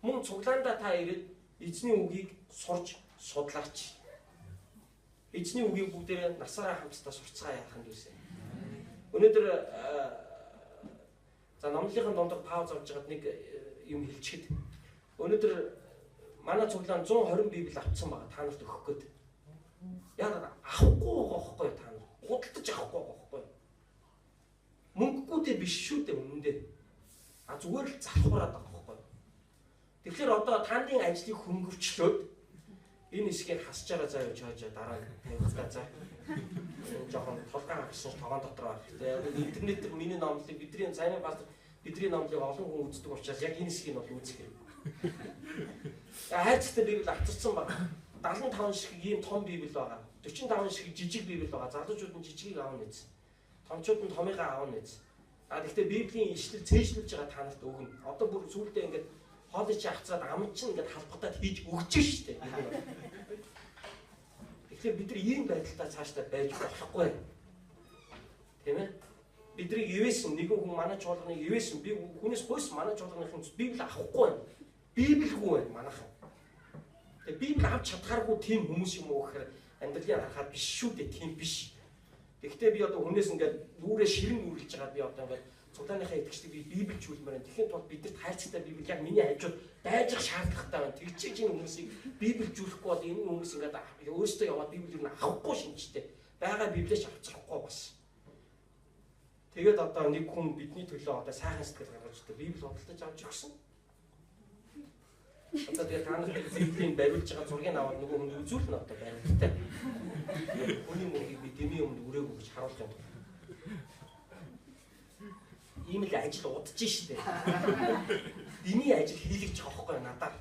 Мөн цуглаандаа та ирээд эзний үгийг сурч судлаач. Эзний үгийг бүгдээрээ насаараа хамтдаа сурцгаа яах нь дүүсэ. Өнөөдөр за номлолын дундад пауз авч байгаад нэг юм хэлчихэд өнөөдөр манай цуглаан 120 Библи авцсан байгаа та нарт өгөх гээд. Яг авахгүй байгаа байхгүй та нар. Худалдаж авахгүй байгаа байхгүй. Мөнгөгүйдээ биш шүү дээ үнэндээ. А зүгээр л залхуураад байгаа байхгүй. Тэгэхээр одоо тандын ажлыг хөнгөвчлөөд энэ хэсгийг хасчаараа заа юу чаажаа дараа нь тавихтаа за. Энэ жоохон толгой авсан тогоон дотор байна. Тэгээ интернет дээр миний номлыг бидний цайны пастор бидний номлыг олон хүн үздэг учраас яг энэ хэсгийг нь бол үзэх хэрэгтэй. Хайрцагтай Библи авчирсан байна. 75 шиг ийм том Библи байгаа. 45 шиг жижиг Библи байгаа. Залуучууд нь жижигийг авна гэсэн. Томчууд нь томыгаа авна гэсэн. А гэхдээ Библийн ишлэл цээжлүүлж байгаа та нарт өгнө. Одоо бүр сүүлдээ ингээд хоолой чи авцраад ам чинь ингээд халбатаад хийж өгч штэ. Тэгэхээр бид нар ийм байдалтай цаашдаа байж болохгүй. Тийм ээ? Бидрийг ивэсэн нэгэн хүн манай чуулганыг ивэсэн би хүнээс гуйсан манай чуулганыхын Библи авахгүй байна. Библигүй байна манайхан. Тэгээ Библи авч чадхааргүй тийм хүмүүс юм уу гэхээр амьдралын харахад биш шүү дээ, тийм биш. Тэгэхдээ би одоо хүнээс ингээд нүрээ ширэн нүрэлж байгаа би одоо ингээд цуглааныхаа итгэгчдийг би биближүүлмээр байна. Тэгэхэд бол бидэрт хайрцагтай Библи яг миний хажууд байж ах шаардлагатай байна. Тэгжиж энэ хүмүүсийг биближүүлэхгүй бол энэ хүмүүс ингээд өөрсдөө яваад Библийг нь авахгүй шинжтэй. Байгаа Библиэс авчихгүй бас. Тэгээд одоо нэг хүн бидний төлөө одоо сайхан сэтгэл гаргаж одоо Библи худалдаж авч өгсөн. Одоо тэгээд та нар Библийн бариулж байгаа зургийг аваад нөгөө хүнд үзүүлнэ одоо бариулттай. Хүний мөнгийг би дэмий өмнө үрээгүй гэж харуулах юм. Ийм л ажил удаж штэ. Дэмий ажил хийлгэж байгаа байхгүй надаар.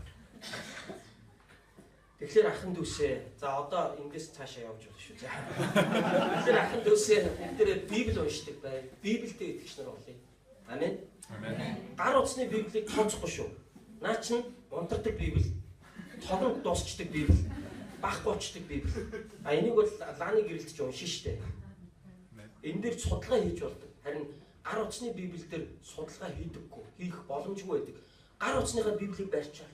Тэгэхээр ахын дүүсээ за одоо эндээс цаашаа явж болно шүү. За. Тэгэхээр ахын дүүсээ бүгдээрээ Библи уншдаг бай. Библиэд итгэгч нар болъё. Амен. Амен. Гар утасны Библийг тооцохгүй шүү. Наа чин унтардаг Библи, тогонд дуусчдаг Библи, байхгүй очдог Библи. А энийг бол лааны гэрэлтж уншин штэ. Энэ дээр судалгаа хийж болдог. Харин гар утасны Библиэлд судалгаа хийдэггүй, хийх боломжгүй байдаг. Гар утасныхаа Библийг барьчаал.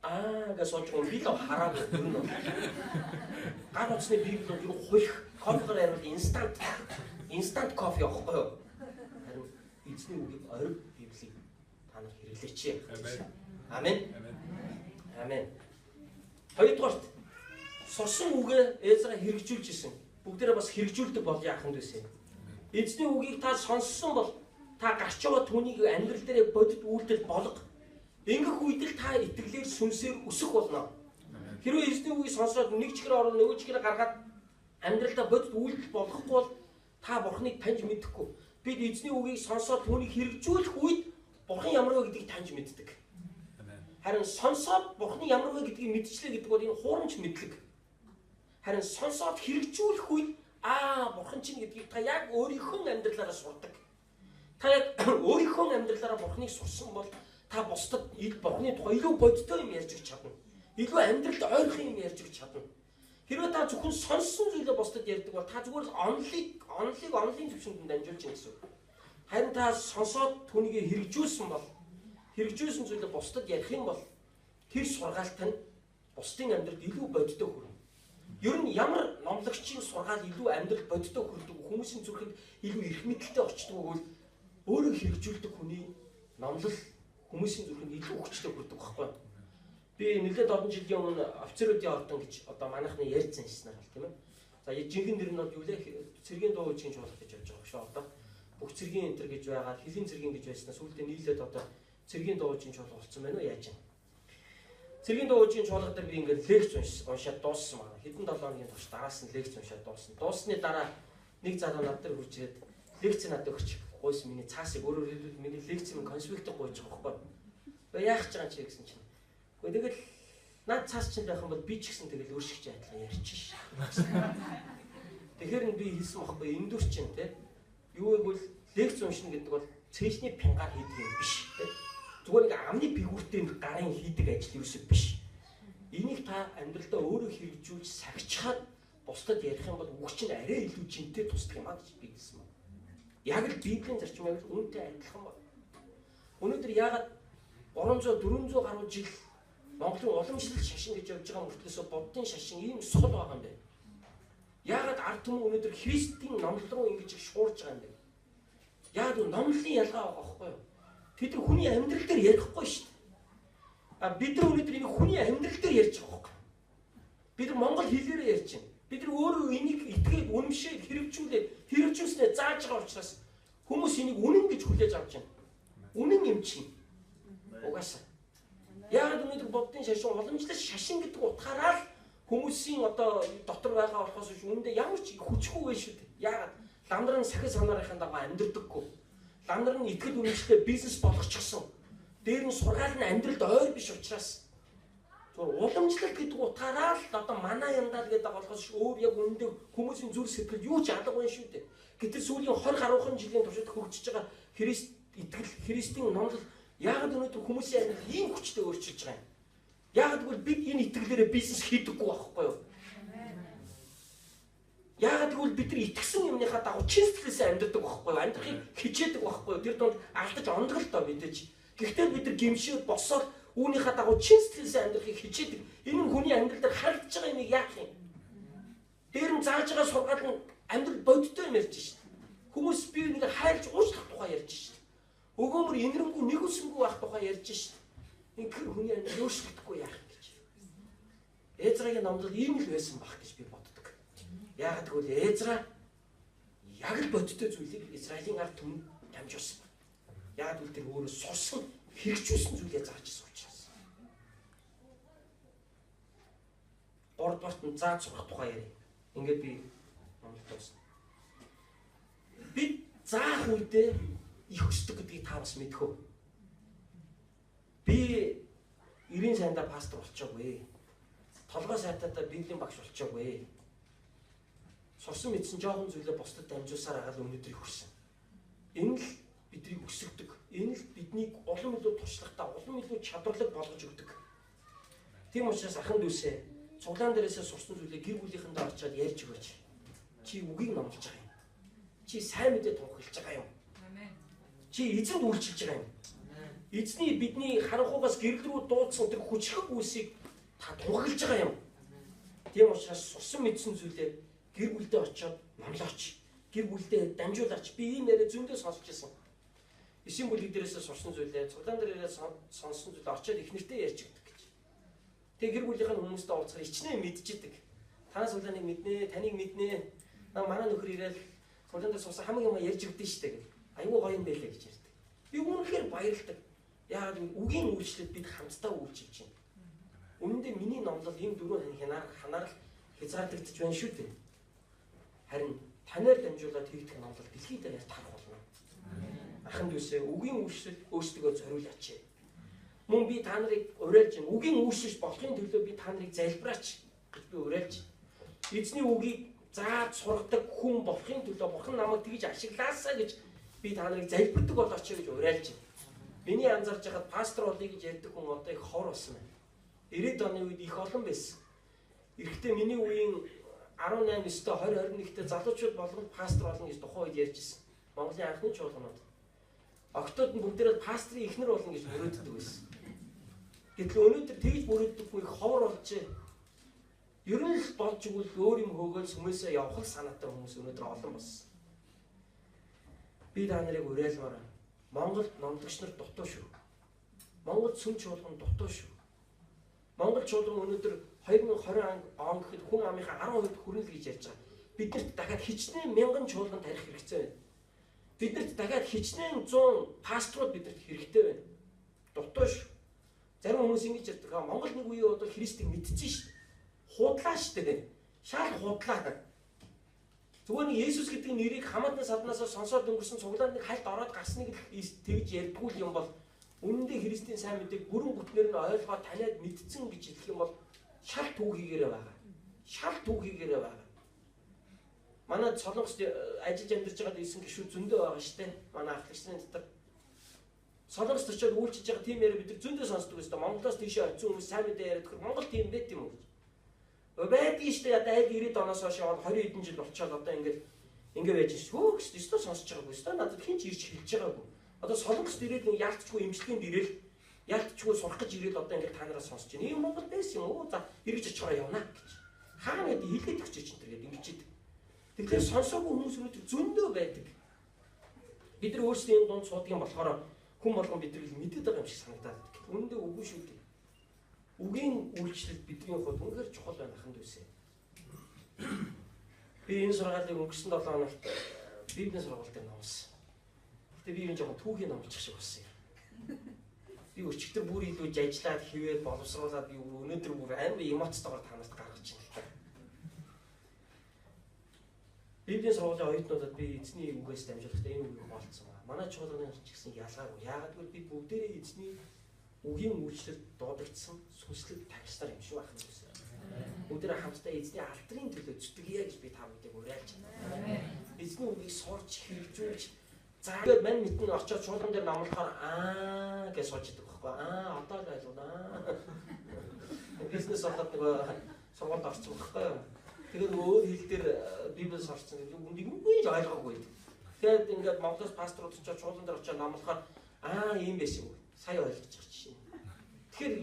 Аа гэж сууж байгаа би л хараагүй ер нь бол. Гар утасны Библи бол ер нь хулх, кофегаар ярил инстант кофе явахгүй юу? Харин эзний үгийг ориг Библийг та нар хэрэглээч. Амен. Амен. Хоёрдугаарт сурсан үгээ Эзра хэрэгжүүлж исэн. Бүгдээрээ бас хэрэгжүүлдэг болъё ахын дүүсээ. Эзний үгийг та сонссон бол та гарч байгаа түүнийг амьдрал дээрээ бодит үйлдэл болго. Ингэх үед л та итгэлээр сүнсээр өсөх болно. Хэрвээ эзний үгийг сонсоод нэг чихэр орно, нөгөө чихэр гаргаад амьдралдаа бодит үйлдэл болгохгүй бол та Бурхныг таньж мэдэхгүй. Бид эзний үгийг сонсоод түүнийг хэрэгжүүлэх үед Бурхан ямар вэ гэдгийг таньж мэддэг. Харин сонсоод Бурхны ямар вэ гэдгийг мэдчлээ гэдэг бол энэ хуурамч мэдлэг. Харин сонсоод хэрэгжүүлэх үед аа Бурхан чинь гэдгийг та яг өөрийнхөө амьдралаараа сурдаг. Та яг өөрийнхөө амьдралаараа Бурхныг сурсан бол та бусдад Бурхны тухай илүү бодиттой юм ярьж өгч чадна. Илүү амьдралд ойрхон юм ярьж өгч чадна. Хэрвээ та зөвхөн сонссон зүйлээ бусдад ярьдаг бол та зүгээр л онлын төвшөнд дамжуулж байна гэсэн үг. Харин та сонсоод түүнийг хэрэгжүүлсэн бол хэрэгжүүлсэн зүйлээ бусдад ярих юм бол тэр сургаалт нь бусдын амьдралд илүү бодиттой хүрнэ. Ер нь ямар номлогчийн сургаал илүү амьдрал бодиттой хүрдэг, хүмүүсийн зүрхэнд илүү эрх мэдэлтэй очдог бол өөрөө хэрэгжүүлдэг хүний номлол хүмүүсийн зүрхэнд илүү хүчтэй хүрдэг байхгүй. Би нэлээд олон жилийн өмнө офицеруудын ордон гэж одоо манайхны ярьж заншснаар бол тийм ээ. За жинхэнэ нэр нь бол юу лээ? Цэргийн дуу үжигийн чуулга гэж явж байгаа шүү одоо. Бүх цэргийн энтер гэж байгаа, хөлийн цэргийн гэж байснаа сүүлдээ нийлээд одоо цэргийн дуужийн чуулга болсон байна уу яаж юм. Цэргийн дуужийн чуулга дээр би ингээд лекц уншаад дууссан байна. Хэдэн 7 хоногийн турш дараас нь лекц уншаад дууссан. Дууссаны дараа нэг залуу над дээр хурж ирээд лекц надад өгч гуйсан миний цаасыг өөрөөр хэлбэл миний лекцийг конспектыг гуйж байгаа байхгүй. Гэхдээ яах гэж байгаа чи гэсэн чинь. Гэхдээ тэгэл над цаас чинь байх юм бол би ч гэсэн тэгэл өөр шиг чи адилхан ярьчих ш. Тэгэхээр нь би хэлсэн байхгүй эндүр чинь те. Юу гэвэл лекц уншина гэдэг бол цээжний пингаар хийдэг юм биш те. Зүгээр нэг амны бигүүртэй гарын хийдэг ажил юусоо биш. Энийг та амьдралдаа өөрөө хэрэгжүүлж сахичхаад бусдад ярих юм бол үг чинь арай илүү жинтэй тусдаг юм а гэж би хэлсэн байна. Яг л Библийн зарчим яг л үүнтэй адилхан байна. Өнөөдөр яагаад 300 400 гаруй жил Монголын уламжлалт шашин гэж явж байгаа мөртлөөсөө буддын шашин ийм сул байгаа юм бэ? Яагаад ард түмэн өнөөдөр Христийн номлол руу ингэж их шуурж байгаа юм бэ? Яагаад вэ? Номлолын ялгаа байгаа байхгүй юу? Тэд нар хүний амьдрал дээр ярихгүй шүү дээ. А бид нар өнөөдөр энийг хүний амьдрал дээр ярьж байгаа байхгүй юу? Бид нар монгол хэлээрээ ярьж байна. Бид нар өөрөө энийг итгээд үнэмшээд хэрэгжүүлээд хэрэгжүүлснээр зааж байгаа учраас хүмүүс энийг үнэн гэж хүлээж авч байна. Үнэн юм чинь. Угаасаа. Яагаад өнөөдөр буддын шашин уламжлал шашин гэдэг утгаараа л хүмүүсийн одоо дотор байгаа болохоос биш үүндээ ямар ч хүчгүй байх шүү дээ. Яагаад? Лам нар нь сахи санаарынхаа дагуу амьдрдаггүй. Лам нар нь итгэл үнэмшлээ бизнес болгочихсон. Дээр нь сургаал нь амьдралд ойр биш учраас зүгээр уламжлалт гэдэг утгаараа л одоо манай юмдаа л гэдэг болохоос өөр яг үүндээ хүмүүсийн зүрх сэтгэл юу ч алга байна шүү дээ. Гэтэл сүүлийн 20 гаруйхан жилийн туршид хөгжиж байгаа Христ итгэл, Христийн номлол яагаад өнөөдөр хүмүүсийн амьдрал ийм хүчтэй өөрчилж байгаа юм? Яагаад гэвэл бид энэ итгэлээрээ бизнес хийдэггүй байхгүй юу? Яагаад гэвэл бид нар итгэсэн юмныхаа дагуу чин сэтгэлээсээ амьдрдаг байхгүй юу? Амьдрахыг хичээдэг байхгүй юу? Тэр дунд алдаж ондгол доо мэдээж. Гэхдээ бид нар гимшээд босоод үүнийхээ дагуу чин сэтгэлээсээ амьдрахыг хичээдэг. Энэ нь хүний амьдрал дээр харагдаж байгаа юмыг яах юм? Дээр нь зааж байгаа сургаал нь амьдрал бодиттой юм ярьж шин. Хүмүүс бие биенийг хайрлаж уучлах тухай ярьж шин. Өгөөмөр инэрэнгүй нэгүсэнгүй байх тухай ярьж шин. Инхээр хүний амьдрал өөрчлөгдөхгүй яах юм гэж. Эзрагийн номлол ийм л байсан байх гэж би боддог. Яагаад гэвэл Эзра яг л бодиттой зүйлийг Израилийн ард түмэнд дамжуулсан. Яагаад гэвэл тэр өөрөө сурсан, хэрэгжүүлсэн зүйлээ зааж ирсэн учраас. Гуравдугаарт нь зааж сурах тухай ярив. Ингээд би номлол дуусна. Бид заах үедээ их өсдөг гэдгийг та бас мэдэх үү? Би 90 сайндаа пастор болчоогүй. Толгой сайтадаа библийн багш болчоогүй. Сурсан мэдсэн жоохон зүйлээ бусдад дамжуулсаар агаал өнөөдрийг хүрсэн. Энэ л биднийг өсгөдөг. Энэ л биднийг улам илүү туршлагатай, улам илүү чадварлаг болгож өгдөг. Тийм учраас ахын дүүсээ цуглаан дээрээсээ сурсан зүйлээ гэр бүлийнхэндээ очиад ярьж өгөөч. Чи үгийг номлож байгаа юм. Чи сайн мэдээ тунхаглаж байгаа юм. Чи эзэнд үйлчилж байгаа юм. Эзний бидний харанхугаас гэрэл рүү дуудсан тэр хүчрэх үйлсийг та тунхаглаж байгаа юм. Тийм учраас сурсан мэдсэн зүйлээ гэр бүлдээ очиод номлооч. Гэр бүлдээ дамжуулаач. Би ийм яриа зөндөө сонсч ирсэн. Эсийн бүлэг дээрээсээ сурсан зүйлээ, цуглаан дээрээ сонссон зүйлээ очиод их нэртэй ярьж өгдөг гэж. Тэгээ гэр бүлийнх нь хүмүүстэй уулзахаар ичнэ мэдчихдэг. Танаас цуглааныг мэднэ, таныг мэднэ. Наа манай нөхөр ирээл цуглаан дээр сурсан хамаг юм ярьж өгдөн штэ гэх. Айгуу гоё юм байлээ гэж ярьдаг. Би үнэхээр баярлдаг. Яагаад гэвэл үгийн үйлчлэлд бид хамтдаа үйлчилж байна. Үнэн дээр миний номлол ийм дөрвөн ханаар л хязгаарлагдчих байна шүү дээ. Харин танаар дамжуулаад хийгдэх номлол дэлхийд даяар тарах болно. Ахын дүүсээ үгийн үйлчлэл өөрсдөө зориулаач. Мөн би та нарыг уриалж байна. Үгийн үйлчлэл болохын төлөө би та нарыг залбираач гэж би уриалж. Эзний үгийг зааж сургадаг хүн болохын төлөө Бурхан намайг тэгж ашиглаасаа гэж би та нарыг залбирдаг болооч гэж уриалж байна. Миний анзаарч байхад пастор болъё гэж ярьдаг хүн одоо их хор болсон байна. 90-ад оны үед их олон байсан. Эрэхтэй миний үеийн 18, 9, 20, 21-т залуучууд болгонд пастор болно гэж тухайн үед ярьж ирсэн. Монголын анхны чуулганууд. Октод нь бүгдээрээ пастрын эхнэр болно гэж мөрөөддөг байсан. Гэтэл өнөөдөр тэгж мөрөөддөггүй их ховор болжээ. Ер нь л болж игэл өөр юм хөөгөл сүмээсээ явах л санаатай хүмүүс өнөөдөр олон болсон. Би та нарыг уриалмаар байна. Монголд номлогч нар дутуу шүү. Монгол сүм чуулган дутуу шүү. Монгол чуулган өнөөдөр 2020 он гэхэд хүн амынхаа 10% хүрнэ л гэж ярьж байгаа. Биднэрт дахиад хичнээн мянган чуулган тарих хэрэгцээ байна. Биднэрт дахиад хичнээн 100 пасторууд биднэрт хэрэгтэй байна. Дутуу шүү. Зарим хүмүүс ингэж ярьдаг. Монгол нэг үеийн бол Христийг мэдсэн шүү дээ. Худлаа шүү дээ. Шал худлаа. Зүгээр нэг Есүс гэдэг нэрийг хамаатан саднаасаа сонсоод өнгөрсөн цуглаанд нэг хальт ороод гарсныг л тэгж ярьдгүй юм бол үнэндээ Христийн сайн мэдээг бүрэн бүтнээр нь ойлгоод таниад мэдсэн гэж хэлэх юм бол шал түүхийгээрээ байгаа. Шал түүхийгээрээ байгаа. Манай Солонгост ажиллаж амьдарч байгаад ирсэн гишүүд зөндөө байгаа шүү дээ. Манай ахлагчдын дотор Солонгост очиод үйлчилж байгаа тийм яриа бид нар зөндөө сонсдог өстө. Монголоос тийшээ очисон хүмүүс сайн мэдээ яриад тэгэхээр Монгол тийм байт юм уу гэж. Байдгийн шүү дээ. Одоо аль 90 оноос хойш яваад 20 хэдэн жил болчоод одоо ингээд ингэ байж шүү гэж өстө сонсож байгаагүй өстө. Надад хэн ч ирж хэлж байгаагүй. Одоо Солонгост ирээд нэг яалтчгүй имчилгээнд ирээл яалтчгүй сурах гэж ирээл одоо ингээд та нараас сонсож байна. Ийм Монгол байсан юм уу? За эргэж очихороо явна гэж. Хаана гэдэг хэлээд өгч чинь тэр гэдэг ингэж идэг. Тэгэхээр сонсоогүй хүмүүс өнөөдөр зөндөө байдаг. Бид нар өөрсдөө энэ дунд суудаг юм болохоор хүн болгон биднийг л мэдээд байгаа юм шиг санагдаад байдаг. Үнэндээ үгүй шүү дээ. Үгийн үйлчлэл бидний хувьд үнэхээр чухал байна аханд үсэ. Би энэ сургаалыг өнгөрсөн 7 хоногт Библийн сургууль дээр номлосон. Гэтэ би энэ жоохон түүхийг номлочих шиг болсон юм. Би өчигдөр бүр илүү жажлаад хിവээд боловсруулад би өнөөдөр бүр амар эмоцтойгоор та нарт гаргаж байна л та. Библийн сургуулийн оюутнуудад би эзний үгээс дамжуулахдаа энэ үгийг хуваалцсан байна. Манай чуулганы ч гэсэн ялгаагүй. Яагаад гэвэл бид бүгдээрээ эзний үгийн үйлчлэлд дуудагдсан сүнслэг тагснаар юм шүү ахын үсэ. Бүгдээрээ хамтдаа эзний алдрын төлөө зүтгэе гэж би та бүдийг уриалж байна. Эзний үгийг сурч хэрэгжүүлж за тэгээд мань мэдэн очиод чуулган дээр номлохоор аа гэж сууж идэг байхгүй. Аа одоо л ойлгоно. Бизнес болоод нөгөө сургуульд орсон байхгүй юу? Тэгээд өөр хэл дээр Библи сурсан. Үнийг үгүй ч ойлгоогүй. Тэгээд ингээд Монголоос пасторууд очиод чуулган дээр очиод номлохоор аа ийм байсан юм. Сая ойлгож байгаа жишээ. Тэгэхээр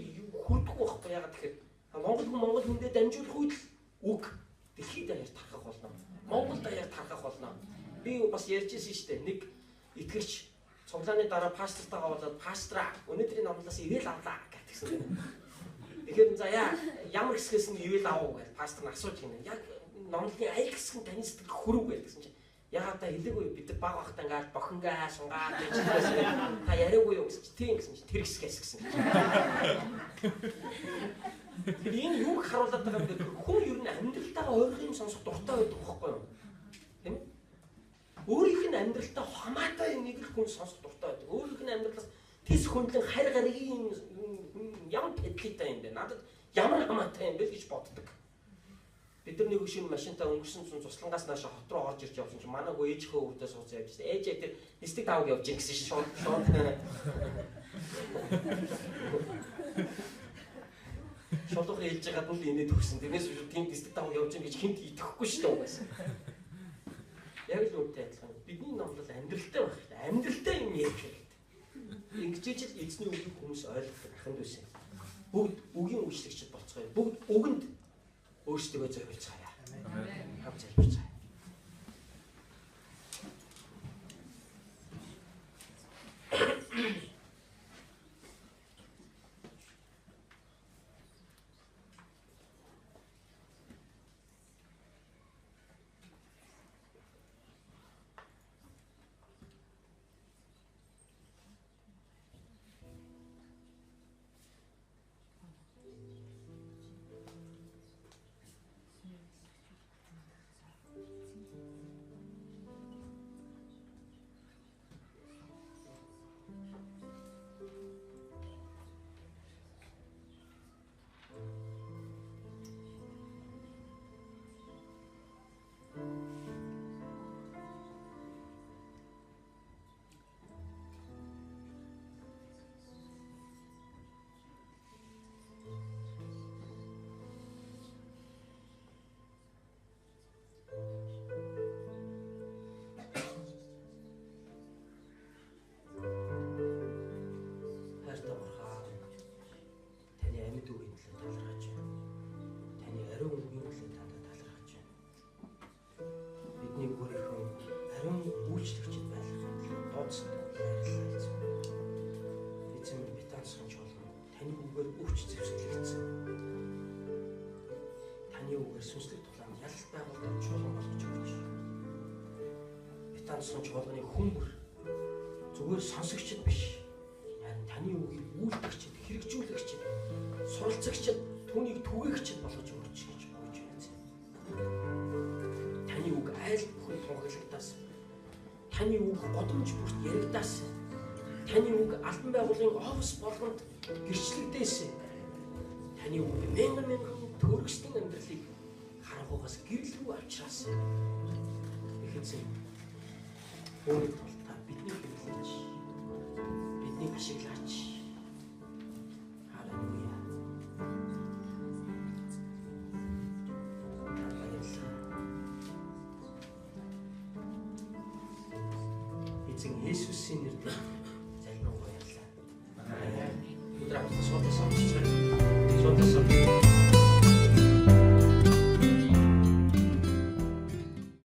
хүрдэхгүй байхгүй яагаад тэгэхээр Монгол хүн Монгол хүндээ дамжуулах үед л үг дэлхийд даяар тархах болно. Монгол даяар тархах болно. Би бас ярьж ирсэн шүү дээ. Нэг итгэгч цуглааны дараа пастортайгаа уулзаад пастраа өнөөдрийн номлоос ивэл авлаа гэтгсэн. Тэгэхээр за яа ямар хэсгээс нь ивэл авав гэж пастор нь асууж гинэ. Яг номлолын аль хэсэг нь таны сэтгэл хөрөв гэсэн чинь ягаад та хэлээгүй бид нар баг багтаа ингээл бохингаа сунгаа гэж хэлсэн. Та яриаггүй юу гэсэн чинь тийм гэсэн чинь тэр хэсгээс гэсэн. Тэр энэ юуг харуулдаг байгаа юм бэ? Хүн ер нь амьдралтайгаа ойрхон юм сонсох дуртай байдаг байхгүй юу? Тийм ээ? Өөрийнх нь амьдралтай хамаатай юмыг л хүн сонсох дуртай байдаг. Өөрийнх нь амьдралаас тис хөндлөн харь гаригийн ямар тэдлийтэй юм бэ? Надад ямар хамаатай юм бэ гэж боддог. Бид нар нэг шинэ машинтаа өнгөрсөн цун цуслангаас наашаа хот руу орж ирж явсан чинь манай хөө ээжийнхээ өвдөө сууц явж байсан. Ээжээ тэр нисдэг давг явж гин гэсэн чинь шууд шууд шулуухан хэлж байгаад нь л инээд өгсөн. Тэрнээс биш тийм нисдэг давг явж гин гэж хинт итгэхгүй шүү дээ угаас. Яг л үүнтэй адилхан. Бидний номлол амьдралтай байх хэрэгтэй. Амьдралтай юм ярьж хэрэгтэй. Ингэж ижил эзний үгийг хүмүүс ойлгох аханд үсэн. Бүгд үгийн үйлчлэгчд болцгоё. Бүгд үгэнд өөрсдөө зориулцгаая. Хамт залбирцгаая. Сатан чуулганы хүмүүр зүгээр сонсогчд биш. Харин таны үгийг үйлдэгчд, хэрэгжүүлэгчд, суралцагчд, түүнийг түгээгчд болгож өгөөч гэж гуйж байна. Таны үг айл бүхэн тунхаглагдаас, таны үг годомж бүрт яригдаас, таны үг албан байгууллагын офис болгонд гэрчлэгдээс, таны үг мянган мянган төрөсдөн амьдралыг харанхуйгаас гэрэл рүү авчраас. Их эзэн, үүний тулд та биднийг хэрэглээч, биднийг ашиглаач. Халелуя. Баярлалаа. Эзэн Есүсийн нэрээр залбирanгуйлаа. Амен. Өдөр хамтдаа суудлаа сонсож байгаа.